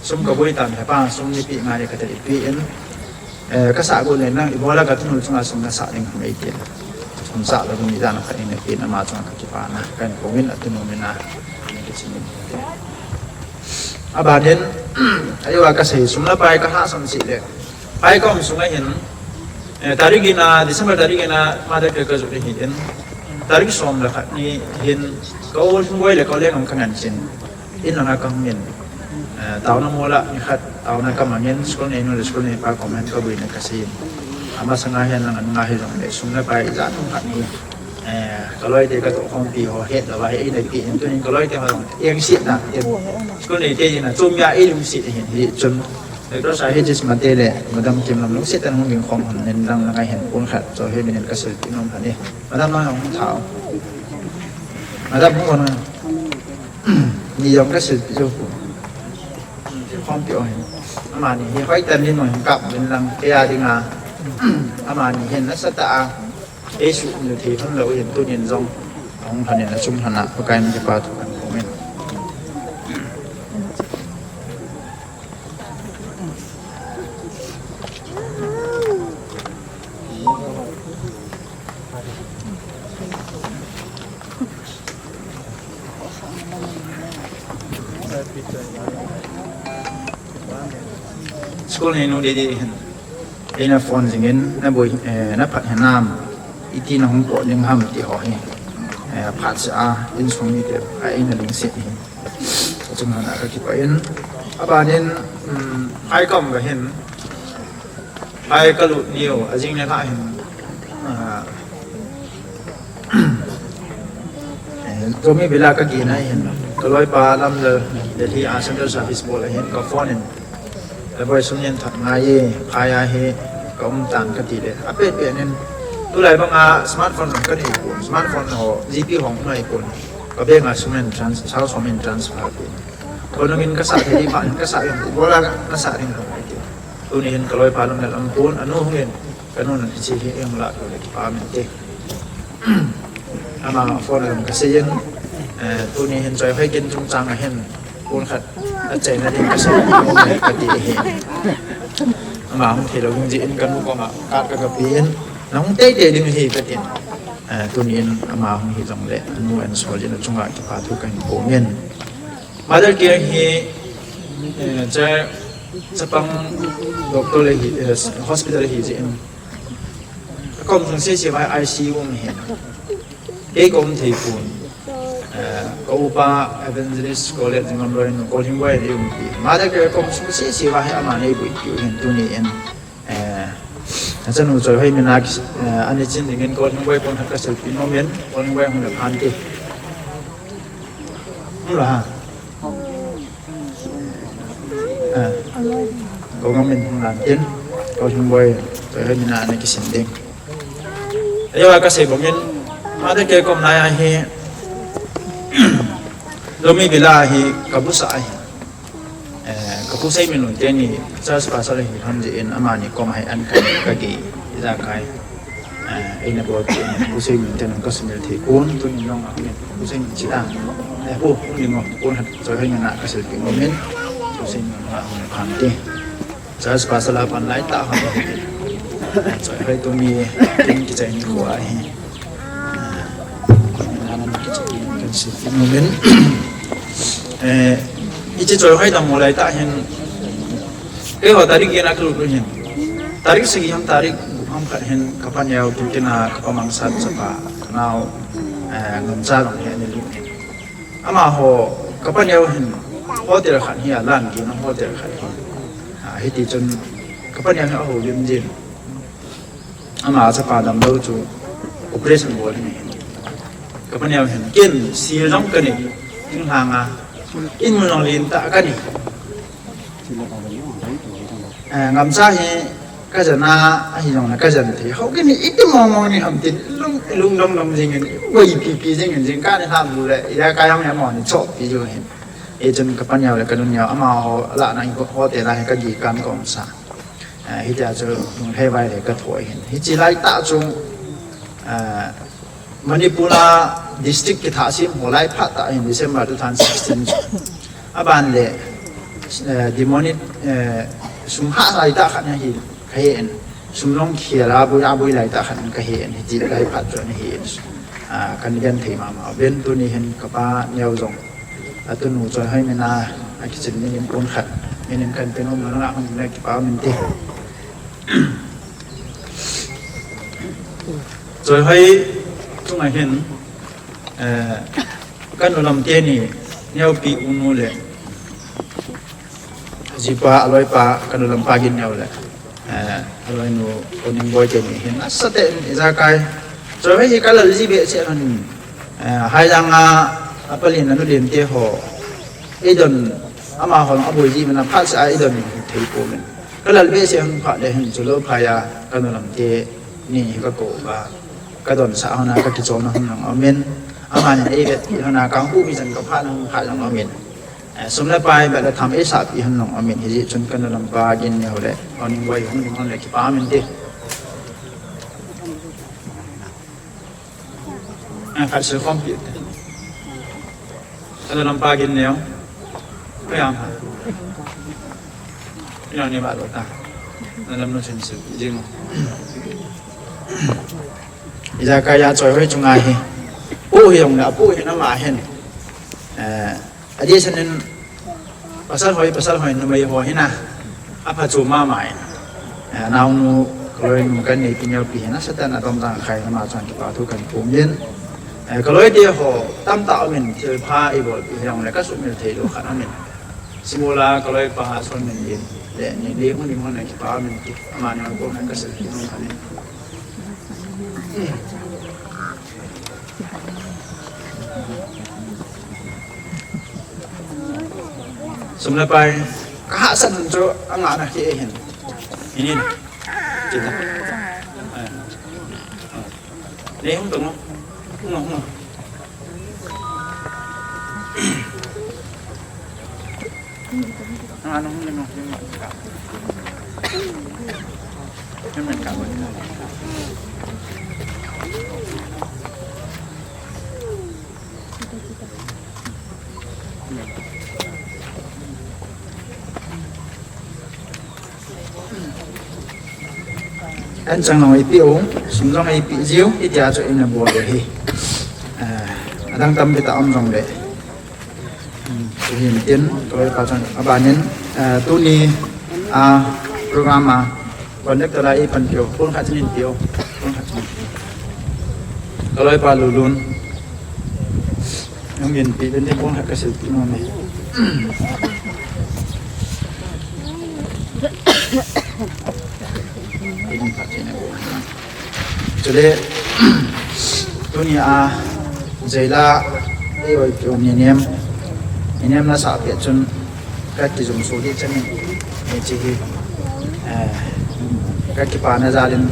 Sum ka boi tan he pa sum ni pi ngai ka te pi in. Eh, ka sa go le nang ibola ka tunu chunga sum na sa ding ham ei ti. Sum sa lo ni dan ka in pi na ama chunga ka kipa na. Ka hin phongin atunu mina. Abanin, ayo ka sei sum la pai ka ha sam si le. Pai ka um sunga hin, eh, tarik ina, December tarik ina, mother care ka jot hi in. Tarik som le khat ni hin, ka ol hung boi le ka ol le ngam ka ngan chin. In langa ka hung in. Eh, tauna mola, ni khat, tauna ka mangin, school nei nu le school nei pa comment ka bui na ka sei in. Ama sanga hin lang an nga hi jong le, sum le pai ja thum khat ni. Eh, ka loi te ka toh khompi ho het lou va he, ei nei pi in tunin ka loi te ho jong, eng sit na, in. School nei te in a, chom ya ei lung sit hin, hi chun. Doctor Sahil Jis Mate le, Madam Kim Lam lung sit an hung ging khom han, nen dang lang ai hen pun khat, so he minin ka sil pi nom han e. Madam lang hung thao. Madam hung on. Ni jong ka sil pi jo pu. Khompi o hen. Amani, hi hoi tan ni no hin kap, nen lang, ke a ding a. Amani, hen na sa ta a. Ei suhmil thei lhon lou hin tunin jong ahung lhonin achung lhona Pakai min kipa thu kan kong in. School nei nu didi hin. Eina phone jingin, na boi, eh, na phat hinam, iti na hung pot ding ham ti ho hi. Eh, phat seh a, insung mite, a eina ding seh hi. Achung lhona ka kipa in. Abanin, um, hai kam ka hin. Hai ka lut niu, ajing le la hin. Ah, Eh, Zomi Villa ka kina hin, ka loipa Lamlal Delhi a Central Service Board a hin ka phone in, la boi sum nin thak ngai e, phai a hi ka um tan ka ti le. A pet pet nin, tulai banga smartphone ka nei pon, smartphone ho, G P hong nei pon. Ka bank a sum in trans-, sao sum in transfer pon. Ko nung in ka sa thei di pha in ka sa in, bola na sa ring ka mai ti. Tuni hin ka loipa Lamlal a um pon, anu hung in, ka nu nan hiche hi eng la ko le kipa min te. Ama phone a ka sei in, eh, tuni hin choi hoi kin chungchang a hin, pon khat a chaina ding ka sei in, ka ti hi. Ama hung thei lou ding jeh in ka nu koma card ka, ka pe in, na hung tei tei ding hi ka tin. Eh, tuni in ama hung hi jong le, anu an sol in achunga kipa thu ka hin phong in. Mother care hi, eh, cha-, chapang doctor le hi, eh, hospital le hi jeh in. Ka kom sung sese vai I C U um hi. Kei ka um thei pon. Eh, ka upa Evangelist College Ngam Loi nu, Kolhing Wai le um pi. Mother care kom sung sese vai ama nei bui pi hin tuni in. Eh, achanu Choihoi mina ki, eh, ani chin dingin Kolhing Wai pon khat ka selfie nom in, Kolhing Wai hung le phan ti. Hung la ha. Eh, ko ngam in hung lan tin, Kolhing Wai, Choihoi mina ani kisin ding. Ayo ka sei bangin, mother care kom nai a hi, Zomi Villa hi, ka busa a hi. Eh, ka pu Seiminlun teni church pastor hi lhon jeh in amani kom a hin an ka, ka gei, ijakai. Eh, eina bol pi in pu Seiminlun teni ka sumil thei kon, tuni nung a hin pu Seiminlun chi ta. Eh, pu, pu ni ngo, pu hat, Choihoi mina ka selfie nom in, pu Seiminlun a hung phan ti. Church pastor la pan lai ta ha. Choihoi tuni, tin kichai ni ko a hi. Kan si ti mo ben. Eh, hiche Choihoi dam mo lai ta hin. Keiho tarik ina ka lut hin. Tarik sagi ham tarik ham khat hin ka paneo tu kina ka pamang sat sapa ka nao, eh, ngam cha long hin ni lut hin. Amaho, ka paneo hin hotel khat hi a lan gei na hotel khat hi. A, Hiti chun ka paneo hi ahoulim jin. Ama chapa damlou chu operation bol ahi. Ka paneo hin ken sil jong kanei. Thinglhang a in mun jong lentah kanei. Eh, ngamcha hi kajen a, ahijongle kajen thei. Hou kini iti mong mong ni ham tin lung, lung dong dong jing in, wei pi pi jing in, jingkah ni ham lu le, ija ka jong ya mo ni chop pi ju hin. Hichun ka paneo le ka nuneo amaho lah na in ko hotel a hi ka gi kan ka umsa. Eh, hitia chu lunglhai vai le ka thoi hin. Hichi laitah chu, eh, Manipur a district kithah sem ho lai phat tah hin December two thousand sixteen chu. Aban le, eh, demonic, eh, sum hah laitah khat na hi ka he in. Sum long khel a boi a boi laitah khat in ka he in. Hiti lai phat chu na he in. Ah, kan gen thei mama. Ben tuni hin ka paneo jong. Atunu Choihoi min a, akichen min in pon khat. Min in kan pe nom na nga hung na kipa min ti. Choihoi chunga hin, eh, ka nu Lamte ni, neopi u nu le, jipa, aloipa, ka nu Lampa Ginneo le, eh, aloinu, U Ningboi teni hin, asatah in, ijakai. Choihoi hi ka lal ji behseh lhon in, eh, Haijang a, apalin, anu Lemte ho, eidon, amaho aboi ji min a phatseh a eidon thei pouvin. Ka lal behseh hung phat le hin chu lou phai a, ka nu Lamte ni hi ka kou va. Ka donsah hon a ka kichol na hon jong aumin. Amanin eivetpi hon a ka hung pu mi chan ka phat na hung phat jong aumin. Eh, sum le pai bet le tham eisahpi hon jong aumin. Hijeh chun ka nu Lampa Ginneo le, U Ningboi hung ding hon le kipa min ti. Ah, khat sil khom pi. Ka nu Lampa Ginneo. Ka jam ha. Ina ni ba lo ta. Na lam no chen sil jing. Ijakai a Choihoi chunga hi. Pu hi jong le, apu hi na ma hin. Eh, adeh sanin Pasal hoi, pasal hoi, numei ho hina. Apha chu mama in. Eh, naonu, ka loinu kan neipi neopi hina, satan adom jang khai hama chun kipa thu kan pum in. Eh, ka loite ho, tamtah aumin, thilpha eibolpi hijongle ka sumil thei lou khat aumin. Simula, ka loipa Solminlen, le, ni, le, hung, ni, hung, kipa aumin ti. Amani hung, ko, ka sil, ki, hung, khat in. Sum le pai, ka hahsat un chu, anga na ki e hin. Inin. Chita. Nei hung tung. Hung, hung. Anga na hung le no. Hung le ka. An chang jong eipeh u, sum jong eipeh jiu, hitia chu ina bol u hi. Eh, adang tampi tah um jongle. Hmm, tuhin tin, ka loipa chun, abanin, eh, tuni, ah, program a, conductor la eipan peh u, pon khat chun in peh u, pon khat chun. Ka loipa Lulun. Hung in peh, peh, peh, pon khat ka sil peh nom e. Chule, tunia, jeila, ei oi peh u ninem, ninem nasah pet chun, ka kijumso di chanin, hiche hi, eh, ka kipana jalin,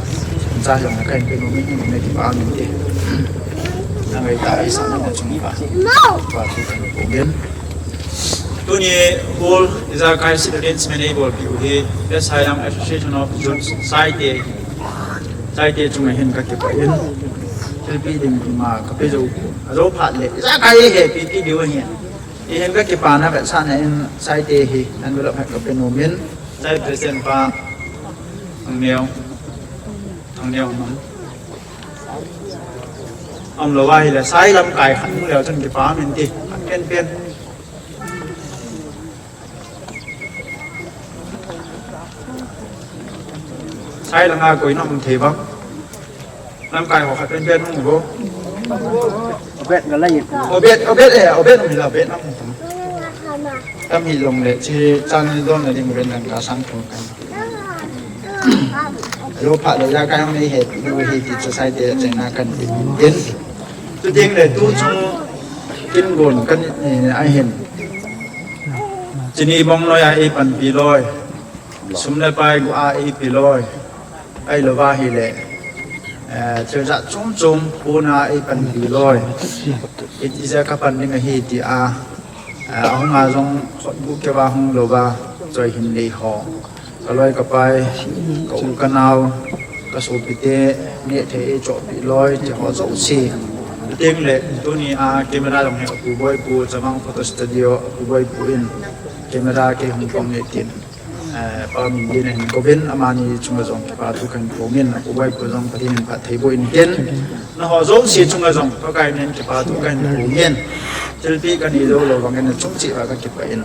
cha jong ka hin peh nom in, ka kipa min ti. Nangai ta ei sa na chung pa. Pa thu kan pum in. Tuni hall ijakai seat arrangement eibolpeh u hi, West Hailam Association of Youth Saite, Saite chunga hin ka kipah in, thilpeh ding ma ka pe jou, ajou phat le, ijakai eihepi peh diu ahi. Hihen ka kipana vetsahna in Saite hi envelope khat ka pe nom in, Sai President pa, Thangneo, Thangneo Mang. Umlou ahile, Sai lamkai khat mu leu chun kipa min ti, khat pen pen. Sai langa koi na um thei bang. Lamkai ho khat pen pen hung go. Obed ga lai ko. Obed, Obed e, Obed um hila, Obed na um tam. Tam hi long le chi chan ni don na ding ven dang ka sang thu kan. Lo pha lo ya ka hong nei he lo he ti chu sai te chena kan ti din. Tu ding le tu chu kin gon kan ni a hin. Chini mong lo ya e pan pi loi. Sum le pai gu a e pi loi. Ai lo va hi le. Eh, thil jat chom chom puna e pan pi loi. It is a ka pan ding a hi ti a. Eh, ahung a jong khut bu ke va hung lo va choi hin nei ho. Ka loi ka pai, ka u ka nau, ka sopite, neh thei e chohpeh loi, ti ho jouse. Teng le, tuni a camera jong hi a Pu Boipu, Chavang Photo Studio, a Pu Boipu in camera kei hung pang e tin. Eh, Pa Min Din a hin kouvin, amani chunga jong kipa thu kahin phong in, a Pu Boipu jong Pathen in phatthei boh in tin. Nangho jouse chunga jong, Pakai min in kipa thu kahin phong in. Thilpeh kanei jou lou vangin nachung cheh uva kakipah in.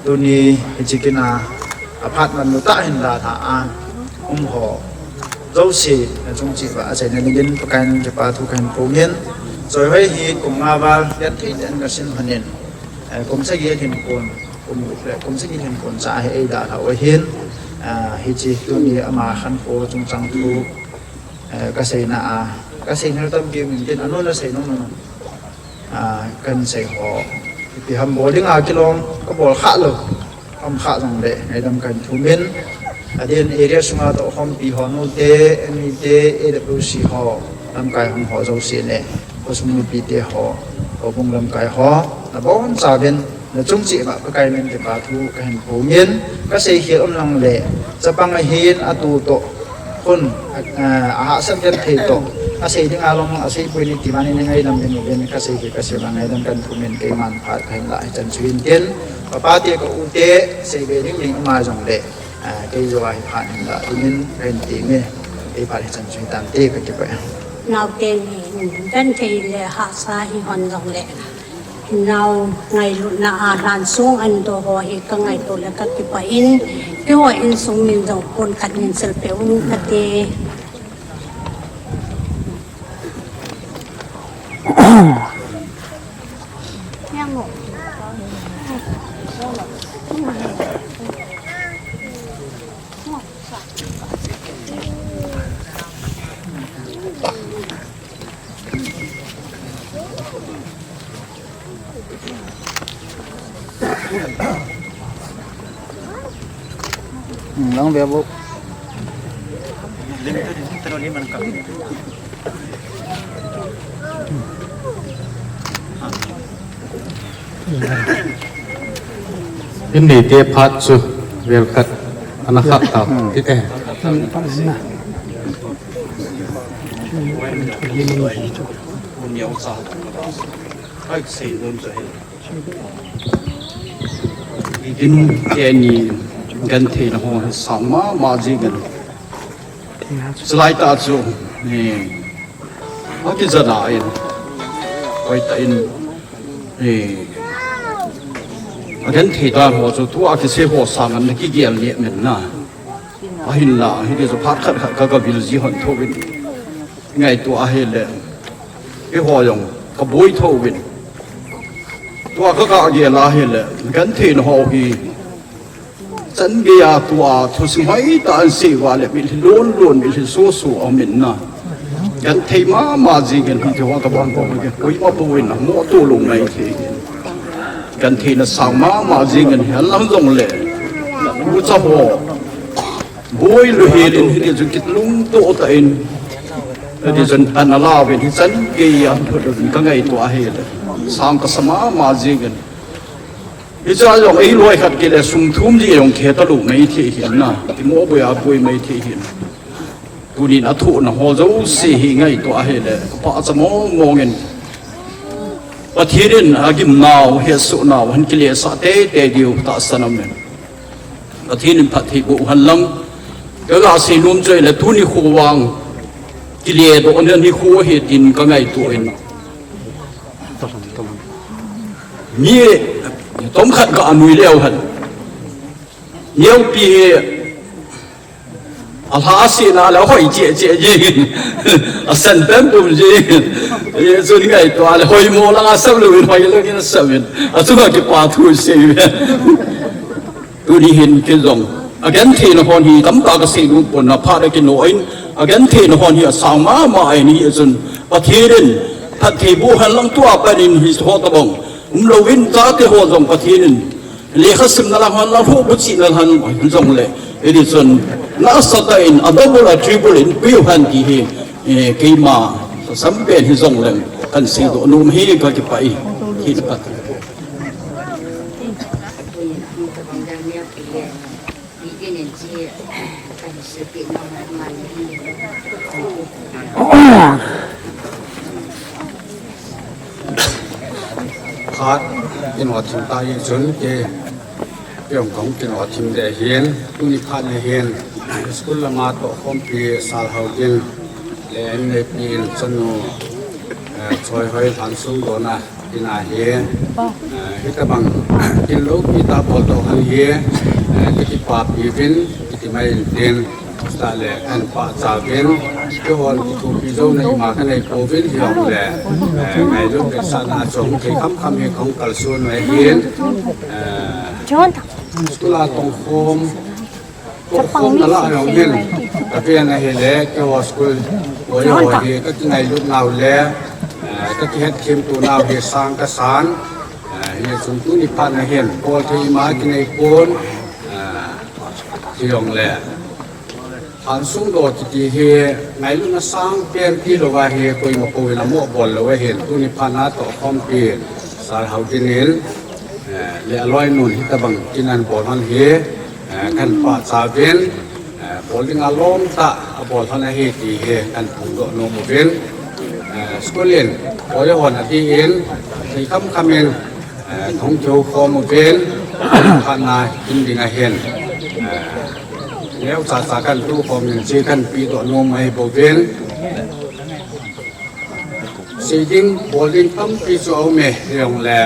Tuni hiche kin a, aphat manlu tah hin dalha a um ho jouse nachung cheh uva achaina dingin Pakai min in kipa thu kahin phong in. Choi hoi hi kum nga val genthei tah in kasin lhon in, eh, kum sagi hin kon, kum gup le kum sagi hin kon cha hi eidalhah u ahin, ah, hiche tuni ama khankho chungchang thu, eh, kaseina a, kasei hel tampi um in tin, anon asei nom nom. Ah, kahin sei ho. Ipi ham bol ding a kilom, kabol kha lou. Ham kha jong le, ngaidam kahin thum in. Adeh in area sunga toh khompi ho nu te, M E te, A W C ho, lamkai hung ho jouse le, khosung mipi te ho, houbung lamkai ho, nabonchauvin, nachung cheh uva Pakai min in kipa thu kahin phong in, kasei khel um lang le, chapang ahin atu toh, khun, eh, ahahsat genthei toh, asei ding a lom, asei poi ni ti vangin ngaidam ding uvin, kasei khel kasei vang ngaidam kahin thum in keiman phat kahin lah hichan chu hin tin, kapa te ka u te, sei be ding ding ama jong le, eh, kei joh a hi phat hin lah dingin kahin ti me, kei phat hichan chu hi tante kakipah e. Naote ni, genthei le hahsa hi hon jong le. Nao ngailutna a lhansong ahin doh ho hi kangaito le kakipah in, keiho insung min jong pon khat nin silpeh un kati. Hmm, lang ve bo. Inneite phat chu vel khat ana khah tau ti te. Inneite ni gentheina ho sang mama jingin. Chulai tah chu, eh, akijana in, hoitah in, eh, agenthei dan ho chu tua kisei ho sangin ana kigel ni men na. Ahinla, hiti chu phat khat khat ka, kavil ji hon thouvin. Ngaito ahile, keiho jong kaboi thouvin. Tua ka, kagel ahile, gentheina ho hi, chan geiya tua thusim hoitah in sei uva le mitlhi lon lon, mitlhi so so aum in na. Genthei mama jingin hiti ho tobang ho hi koima bouvin amoh to lou maithei hin. Gentheina sang mama jingin hihen lang jongle, ucha ho boi lou helin hiti chun kit lungto tah in, hiti chun ana lauvin hichan geiya lhut uvin kangaito ahile, sang kasa mama jingin. Hichea jong eiloi khat kile sum thum ji jong khe talou maithei hin na, timo boi a boi maithei hin. Tunin athohna ho jouse hi ngaito ahile, kapahcha mong mongin, Pathen in agimnau, hetsohnau ahin kilesah teitei diu tahsan aumin, Pathen in phatthei boh hen lang. Kaga seinom chu ahile tuni kho vang kiledohna nikho ahi tin kangaito in. Mi tomkhat ga nui leu hen, neopi hi alha asena le ahoi cheh cheh jingin, asan pem pum jingin, Hichun ngaito le, hoimo langa sap louvin, hoi langa sap in. Achunga kipa thu sei ve. Tuni hin kei jong agentheina hon hi tamtah kasei nom pon, aphat a kino in, agentheina hon hi asang mama ahi. Hichun Pathen in phatthei boh hen lang, tua pat in hiche ho tobang umlouvin, chate ho jong Pathen in lekha simna lang hen lang, lhohbu chihna lang hen jong le, hiti chun nasatah in a double a triple in peh u hen ti hi, eh, keima sampen hijongleng kahin seidoh nom e, kakipah e. Hi pat. Phat, kino thim ta hichun kei, kei jong kahung kino thim ding ahin, tuni phat na hin, school lama tohkhompi Sir Haogin le N P in chanu, eh, Choihoi Lhansungdoh na, tina hi, eh, hitobang, kin loupi tah bol toh khan hi, eh, kakipapi uvin, kiti mai intin, ta le kahin pachat uvin, keihon kithopi jouna ima kanei pouvin hijongle, eh, ngailut vetsahna chang thei khamkham hi kahung kalson u ahin, eh, school a tongkhom, tohkhomna lah jong hin, kaven ahile, keiho school, keiho hi, kakingailut nau le, eh, kakihetthem to nau hi sang kasan, eh, hichun tuni phat na hin, bol thei ima kinei pon, eh, hijongle. Lhansungdoh kiti hi ngailutna sangpen tilou ahi, koima kouvin amoh bol lou ahin, tuni phat na tohkhompi Sir Haogin in, eh, le aloinun hitobang kin ahin bol lhon hi, eh, kahin pachat uvin, eh, bol dinga lom tah abol lhon ahi ti hi kahin phongdoh nom uvin, eh, school in, keiho na din, thei khamkham in, eh, kahung kihoukhom uvin, phat na kin ding ahin, eh, neocha cha kahin tohkhom in, hiche kahin pehdoh nom ahi bouvin. Sei ding, bol ding tampi chu aume, hijongle,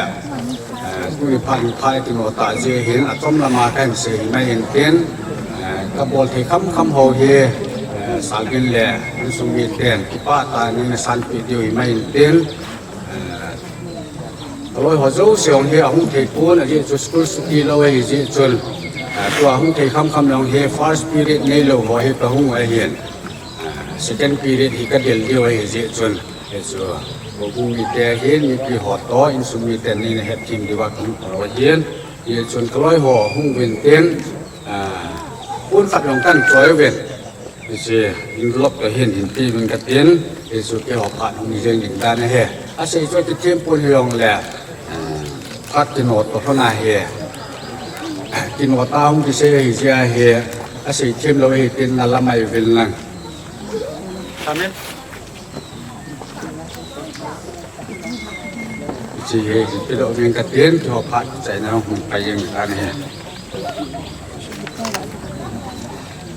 eh, tuni phat, phat kino tah jeh hin, achom lama kahin sei hi mai intin, eh, kabol thei khamkham ho hi, eh, Sir Haogin le insung miten kipah tah in nei sanpeh diu hi mai intin, eh, kaloi ho jouse jong hi ahung thei pon, ajeh chu school chuti lou ahi jeh chun, eh, tua hung thei khamkham jong hi first period neilou ho hi kahung u ahin, eh, second period hi kadel diu ahi jeh chun, hichu houbung mite ahin, mipi ho toh insung miten neina hetthem diuva kahung kalo ahin, hichun kaloi ho hung uvin tin, eh, pon khat jong kahin choi uvin. Hiche envelope toh hin, hin pe uvin katin, hichu keiho phat hung jeng ding dan ahi. Asei chu akithem pon hijongle, eh, phat kino toh lhon ahi. Kino tah hung kisei ahi jeh ahi, asei them lou ahi tin nalah mai uvin lang. Amen. Hiche hi, hin pedoh uvin katin, keiho phat chaina hung pai jeng dan ahi.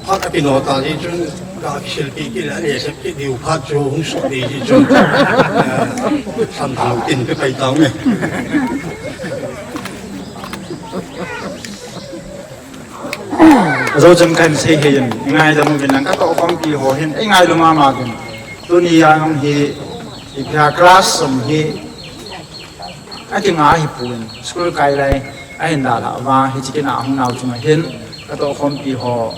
Phat apeh nau tah jeh chun, ga kisilpeh kit le, alesep kit diu phat chu hung soh ding jeh chun, eh, samthao tin pe pai tau me. Ajou chun kahin sei hi in, ngaidam uvin lang katohkhompi ho hin, eingailu mama uvin. Tuni a jong hi, ipi ham class jong hi, akinga ahipon, school kai lai ahin dalhah uva, hiche kin a hung nau chunga hin, katohkhompi ho,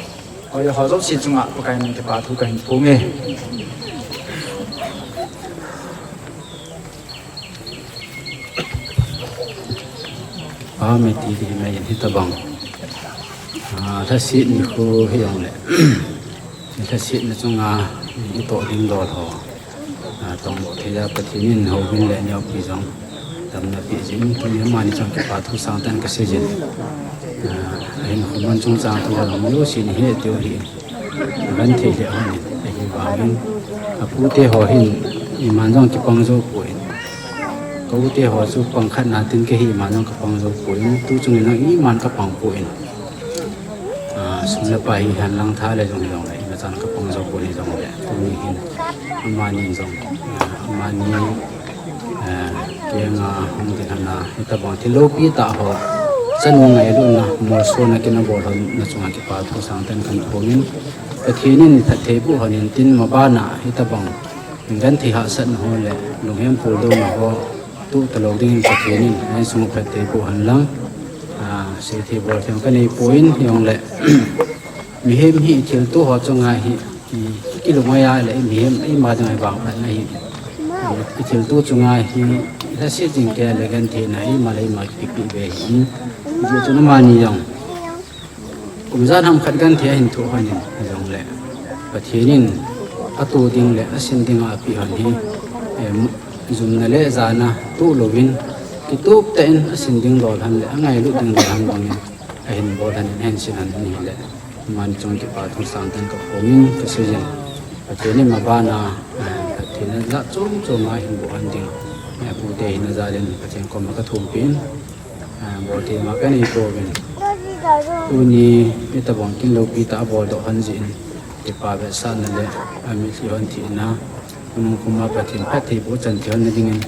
hoi ho jouse chunga Pakai min kipa thu kahin phong e. Pameti ti mai in hitobang, ah, lhaset nikho hijongle, lhasetna chunga itoh ding dol ho, ah, tongdoh thei a Pathen in houbung le neopi jong damna peh jeh in, tuni amani chunga kipa thu sangtah in kasei jin. Ah, ahinkho mun chungchang thu jong jouse in ahet diu ahi. Genthei lheh hon in, ahivangin apute ho hin iman jong kipang jou poi. Ka ute ho chu pang khat na tin kahi, iman jong kapang jou poi. Tu chungin jong iman kapang poi. Ah, sum le pai hihen lang, tha le jung hijongle, imachan kapang jou poi hijongle, tuni hin amani jong, ah, amani, ah, kenga hung ding hana, hitobang thil loupi tah ho, chanu ngailutna, molsona kin abol hon na chunga kipa thu sangtah in kahin phong in, Pathen in phatthei boh hon in tin, mabana hitobang Genthei hahsatna ho le lunghem puldouna ho tuh talou dingin Pathen in ahin sung phatthei boh hen lang. Ah, seithei bolthei kanei poi, hijongle mihem hi thilto ho chunga hi i, i kilungai a le mihem eima dinga hi vangphatna hi. I thilto chunga hi lhaset jing kei le gentheina eima le eima kipe ve hi. Hijeh chun amani jong kum jan ham khat genthei ahin thoh hon in, hijongle Pathen in ato ding le asin dinga apeh hon hi, em, jumna le jana toh louvin, kitup tah in asin ding lolhang le angailut ding lolhang bangin ahin bol hon in, ahin sin hon in ahile, amani chunga kipa thu sangtah in kaphongin kasei jin. Pathen in mabana, eh, Pathen in ajat chom chom a ahin boh hon ding, eh, pute hin ajal in Pathen koma kathumpi in, ah, bolthei ma kanei pouvin. Tuni, hitabang kin loupi tah a boldoh hon jeh in, kipa vetsahna le, ah, mitlhi hon thina, khonung khoma Pathen phatthei boh chan thei hon na dingin,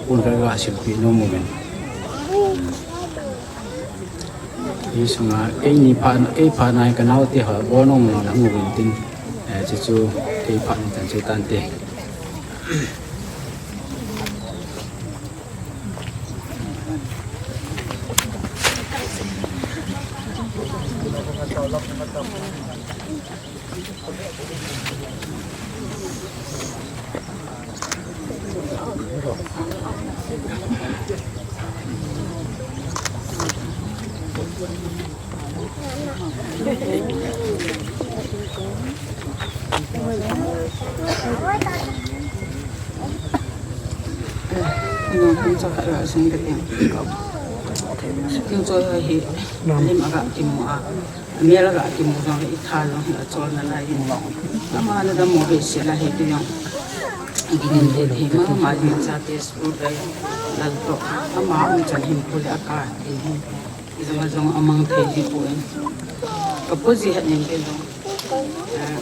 pon khat kaga silpeh nom uvin. Hisunga, keini phat, kei phat na hi kanaote ho bol nom lou na hung uvin tin, eh, chuchu, kei phat na chan chu tante. Ina, kum cha khat ra sing ka ting. Shooting chol hi lim aga kimu a. Amel aga kimu jong le itha jong hi acholna lai hin. Ama na dammo behseh lai hi tu jong. Agin le thei mama jing chate school kai lal to. Ama um chan hin pu le aka tin hin. Ijong ajong amang thei ji poi. Kapu ji het nin kei jong. Ah,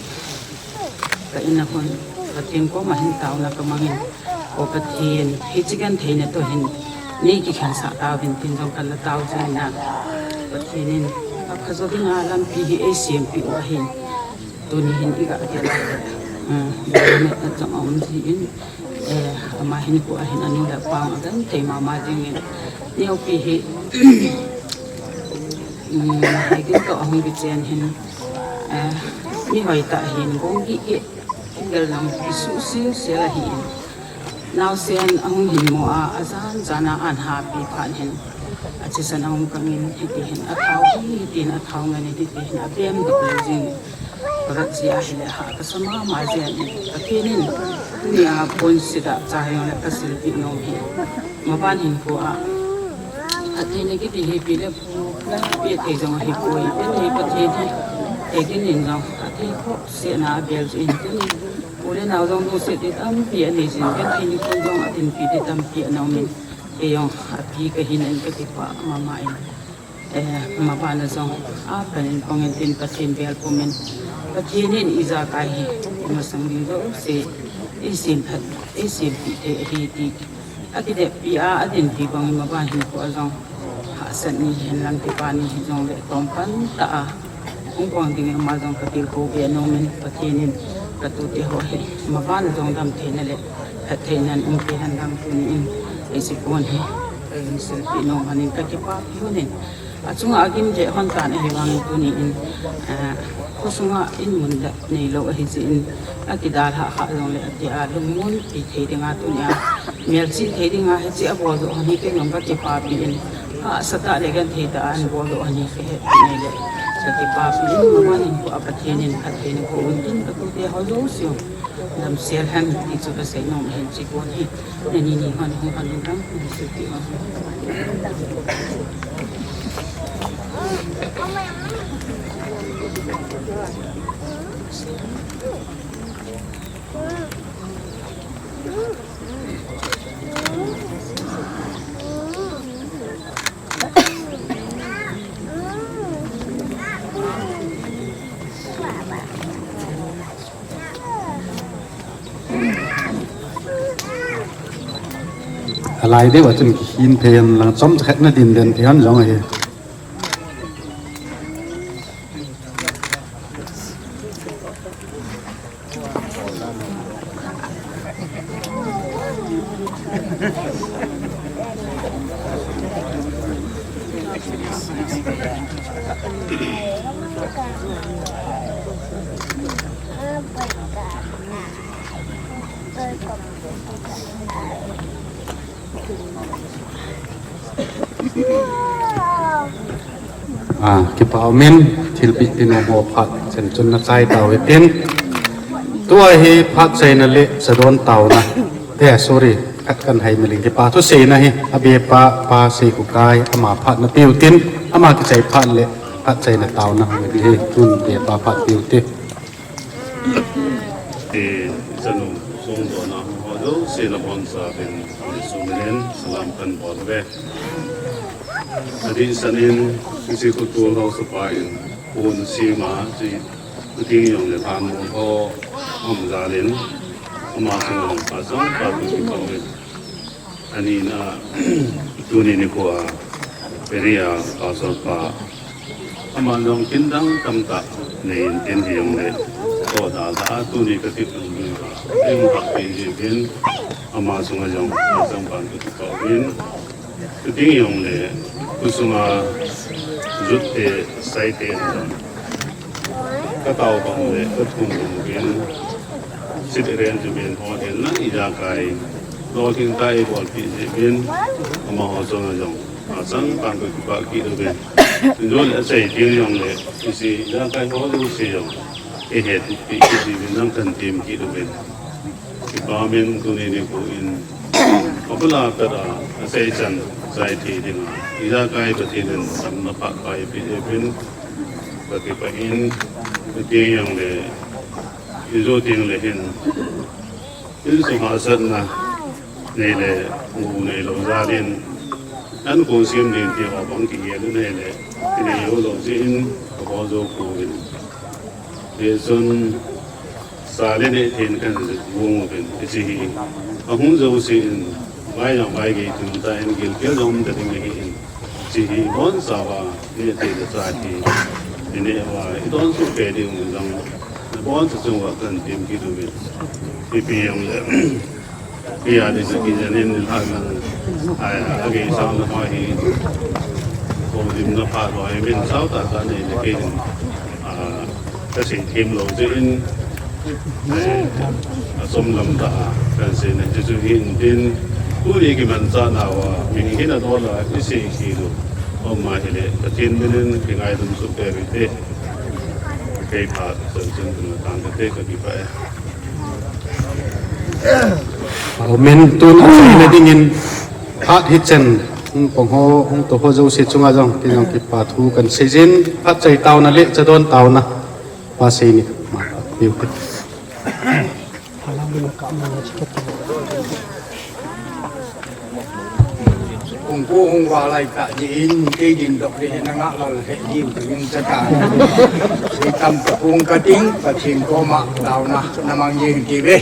ka in a hon, Pathen koma hin taona kamangin, O Pathen, hiche gentheina toh hin nei kikhensah tauvin tin jong kana tao jin na. Pathen in aphajo dinga lampi hi eisempeh u ahin. Tuni hin iga gel a, ah, na chang aum jin. Eh, ama hinkho a hin anu le apa hung agenthei mama jingin. Neopi hi, um, hegin toh ahung kichen hin, eh, mi hoitah hin bong gih gih, gel jong kisuh sil sil ahin. Naosen ahung hin mo a, ajan jan a an hapi phat hin. Athisan ahung kangin hiti hin, athao hi, hitin athao ngen hiti hin, abem dok lou jing. Ka vet jeh a hile ha kasa mama jeng in, Pathen in tunia ponset a cha hijongle kasilpeh nom hi. Maban hinkho a phattheina kiti hi pi le pu la pe thei jong ahipoi, pe thei Pathen hi Pathen in jong athei khoh seh na abel jeh in tuni u le nao jong lungset ding tampi anei jin, genthei nikho jong adinpi ding tampi ana um in, kei jong api kahin in kakipah mama in. Eh, maban a jong, a pan in pang in tin Pathen bel pum in, Pathen in ijakai hi, masang ding jouse, eisemphat, eisempeh thei ahi ti, akideppi a, adinpi bang in maban hinkho a jong, hahsat ni hihen lang kipa ni hijongle, tom pan tah a, hung pang ding in ama jong katilkhou be nom in, Pathen in, katute ho hi, maban a jong damtheina le, phattheina in umpi hen lang tuni in, eisi pon hi, eisilpeh nom hon in kakipapi hon in, Achunga agim le hon tan ahivangin tuni in, ah, khosunga in mun le neilou ahi jeh in, akidalhah kha jongle atia lungmonpi thei dinga tunia, melchih thei dinga hiche abol doh hon hi kei jong kakipapi in, hahsatah le genthei tah a ahin bol doh hon hi kahet nei le, kakipapi in, maban hinkho a Pathen in phattheina boh un tin katute ho jouse u damsel hen ti chu kasei nom ahin, chupon hi. Nani ni hon hung hon in lang, hung sel pi hon. Alai deu a chun kihin thei hen lang, chomcha khat na din den thei hen jong ahi. Ah, kipa umin, thilpeh tina mo phat, chen chun na chai tau hitin. Tua hi phat chaina le chadon tauna. Eh, sorry, khat kan hai miling kipa thu seina hi, abepa, Pa Seikhokai, ama phat na piu tin, ama kichai phat le, phat chaina tauna, hi tun bepa phat piu tin. Ti chanu sung dona ho jouse na boncha uvin, Jesu minin salam kan bol uve. Adehset in, hiche khotol haosapa in, pon sema, hiche khotol jong le thannom ho, um jal in, ama chunga jong phat chang phat kipa uve. Ani na, tuni nikho a, area pastor pa, ama jong kin dang tamtah nei in tin hijongle, to da da, tuni ka kit nung ding a, ding hak pi ji bin, ama chunga jong, ama chang pan ka kit uvin, tu ding jongle, tu sunga, jut te, sai te, jong. Ka tao bang le, ka thum bang uvin, sit ren ju ben ho hen lang ijakai. Lolhing tah a eibolpeh jeh uvin, amaho chunga jong, a chang pan ka kipah kit uvin. Tin jong le achai ding jong le, hiche ijakai ho jouse jong, eihetpeh kit ji uvin lang kan tem kit uvin. Kipa umin tuni nikho in, abul a pat a, asei chan, chai thei dinga, ijakai Pathen in damna pha pha eipeh jeh uvin, ka kipah in, ka kei jong le, ijo ding le hin, insung hahsatna nei le, mu neilou jal in, an kong sem ding ti ho bang kigel u nei le, kinei jou lou jeh in, ka bol jou pouvin. Hijeh chun, sa le neh thei in kan jet vung uvin, hiche hi, ahung jouse in, vai jong vai gei tum tah in, gilkel jong um ta ding ahi in, hiche hi, ibonchauva, neh thei le chai thei, ineh uva, idon suhkei ding u jong, ibonchauva kan tem kit uvin, ipi jong le, Pi a di sa ki janin ni lhan lang. Ai, a gei sang na ho hi. Ko dim na pha lo hi min sao ta ta nei le kei. A, ka sei them lou jeh in. Ai, a som lam ta a, kan sei na jeh chu hin tin. Tuni kimanchah nauva, mi hin a dol a, i sei kit u. Ama hile, Pathen minin, kingaidam suhkei uvin te. Kei phat, chan chan tun tang ka te ka kipah e. Amen. Tun a chaina dingin phat hichan, hung pang ho, hung to ho jouse chunga jong, kei jong kipa thu kan seijin, phat chai tauna le chadon tauna. Pa Seini, ma, piu te. Hung ko hung va lai ta jeh in, kei din dok le na nga lal he diu ka jing cha ta. Sei tam ta kung ka ting, Pathen koma tauna na mang jing ti ve.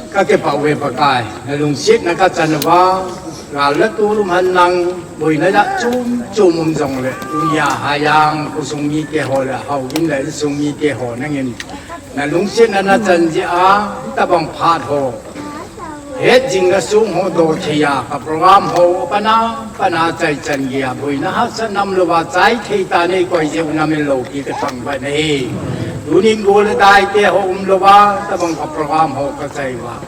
Ka kipah uve Pakai, na lungsetna ka chan uva, gal le tulum hen lang, boina jat chom chom um jong le, tunia Haijang khosung mite ho le, Haovin le insung mite ho nangin, na lungsetna na chan jeh a, tabang phat ho. Het jing le sung ho do thei a, ka program ho, pana, pana chai chan gei a, boina hahsatna um louva, chai thei tah a nei koi jeh u na min loupi ka thangvah e. Tunin gol le dai te ho um louva, tabang ka program ho ka chai uva.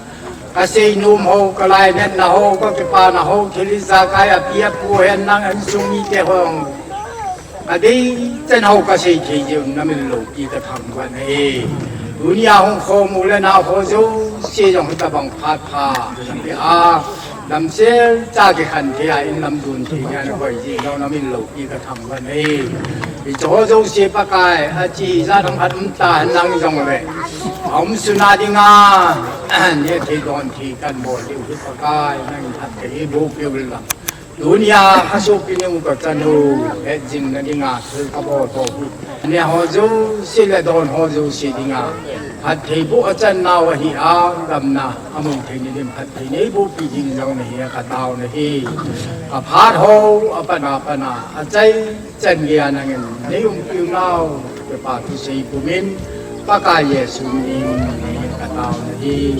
Ka seinom ho, ka lainatna ho, ka kipana ho, thil ijakai a pi a pu hen lang insung mite ho. Adei chan ho ka sei thei jeh un na min loupi ka thangvah e. Tunia hung khom u le nao ho jouse jong hitabang phat pha. Lampi a, damsel cha kikhen thei a in lam don thei nia na koi jeh jong na min loupi ka thangvah e. Hiche ho jouse Pakai, achi ijat ham khat um ta hen lang jong le. Aum sung a dinga, neh thei don thei kan bol diu hi Pakai, nangin phatthei boh peh uvin lang. Tunia ka sopi nung ka chanu, het jing na dinga, thil ka bol ho hi. Neh ho jouse le don ho jouse dinga. Phatthei boh a chan nau ahi a, damna, amu thei ni din phatthei nei boh pi ding jong nahi a ka tao nahi. Ka phat ho, a pana pana, a chai, chan gei a nangin, nei umpi u nau, kipa thu sei pumin, Pakai Jesu min in, ka tao nahi.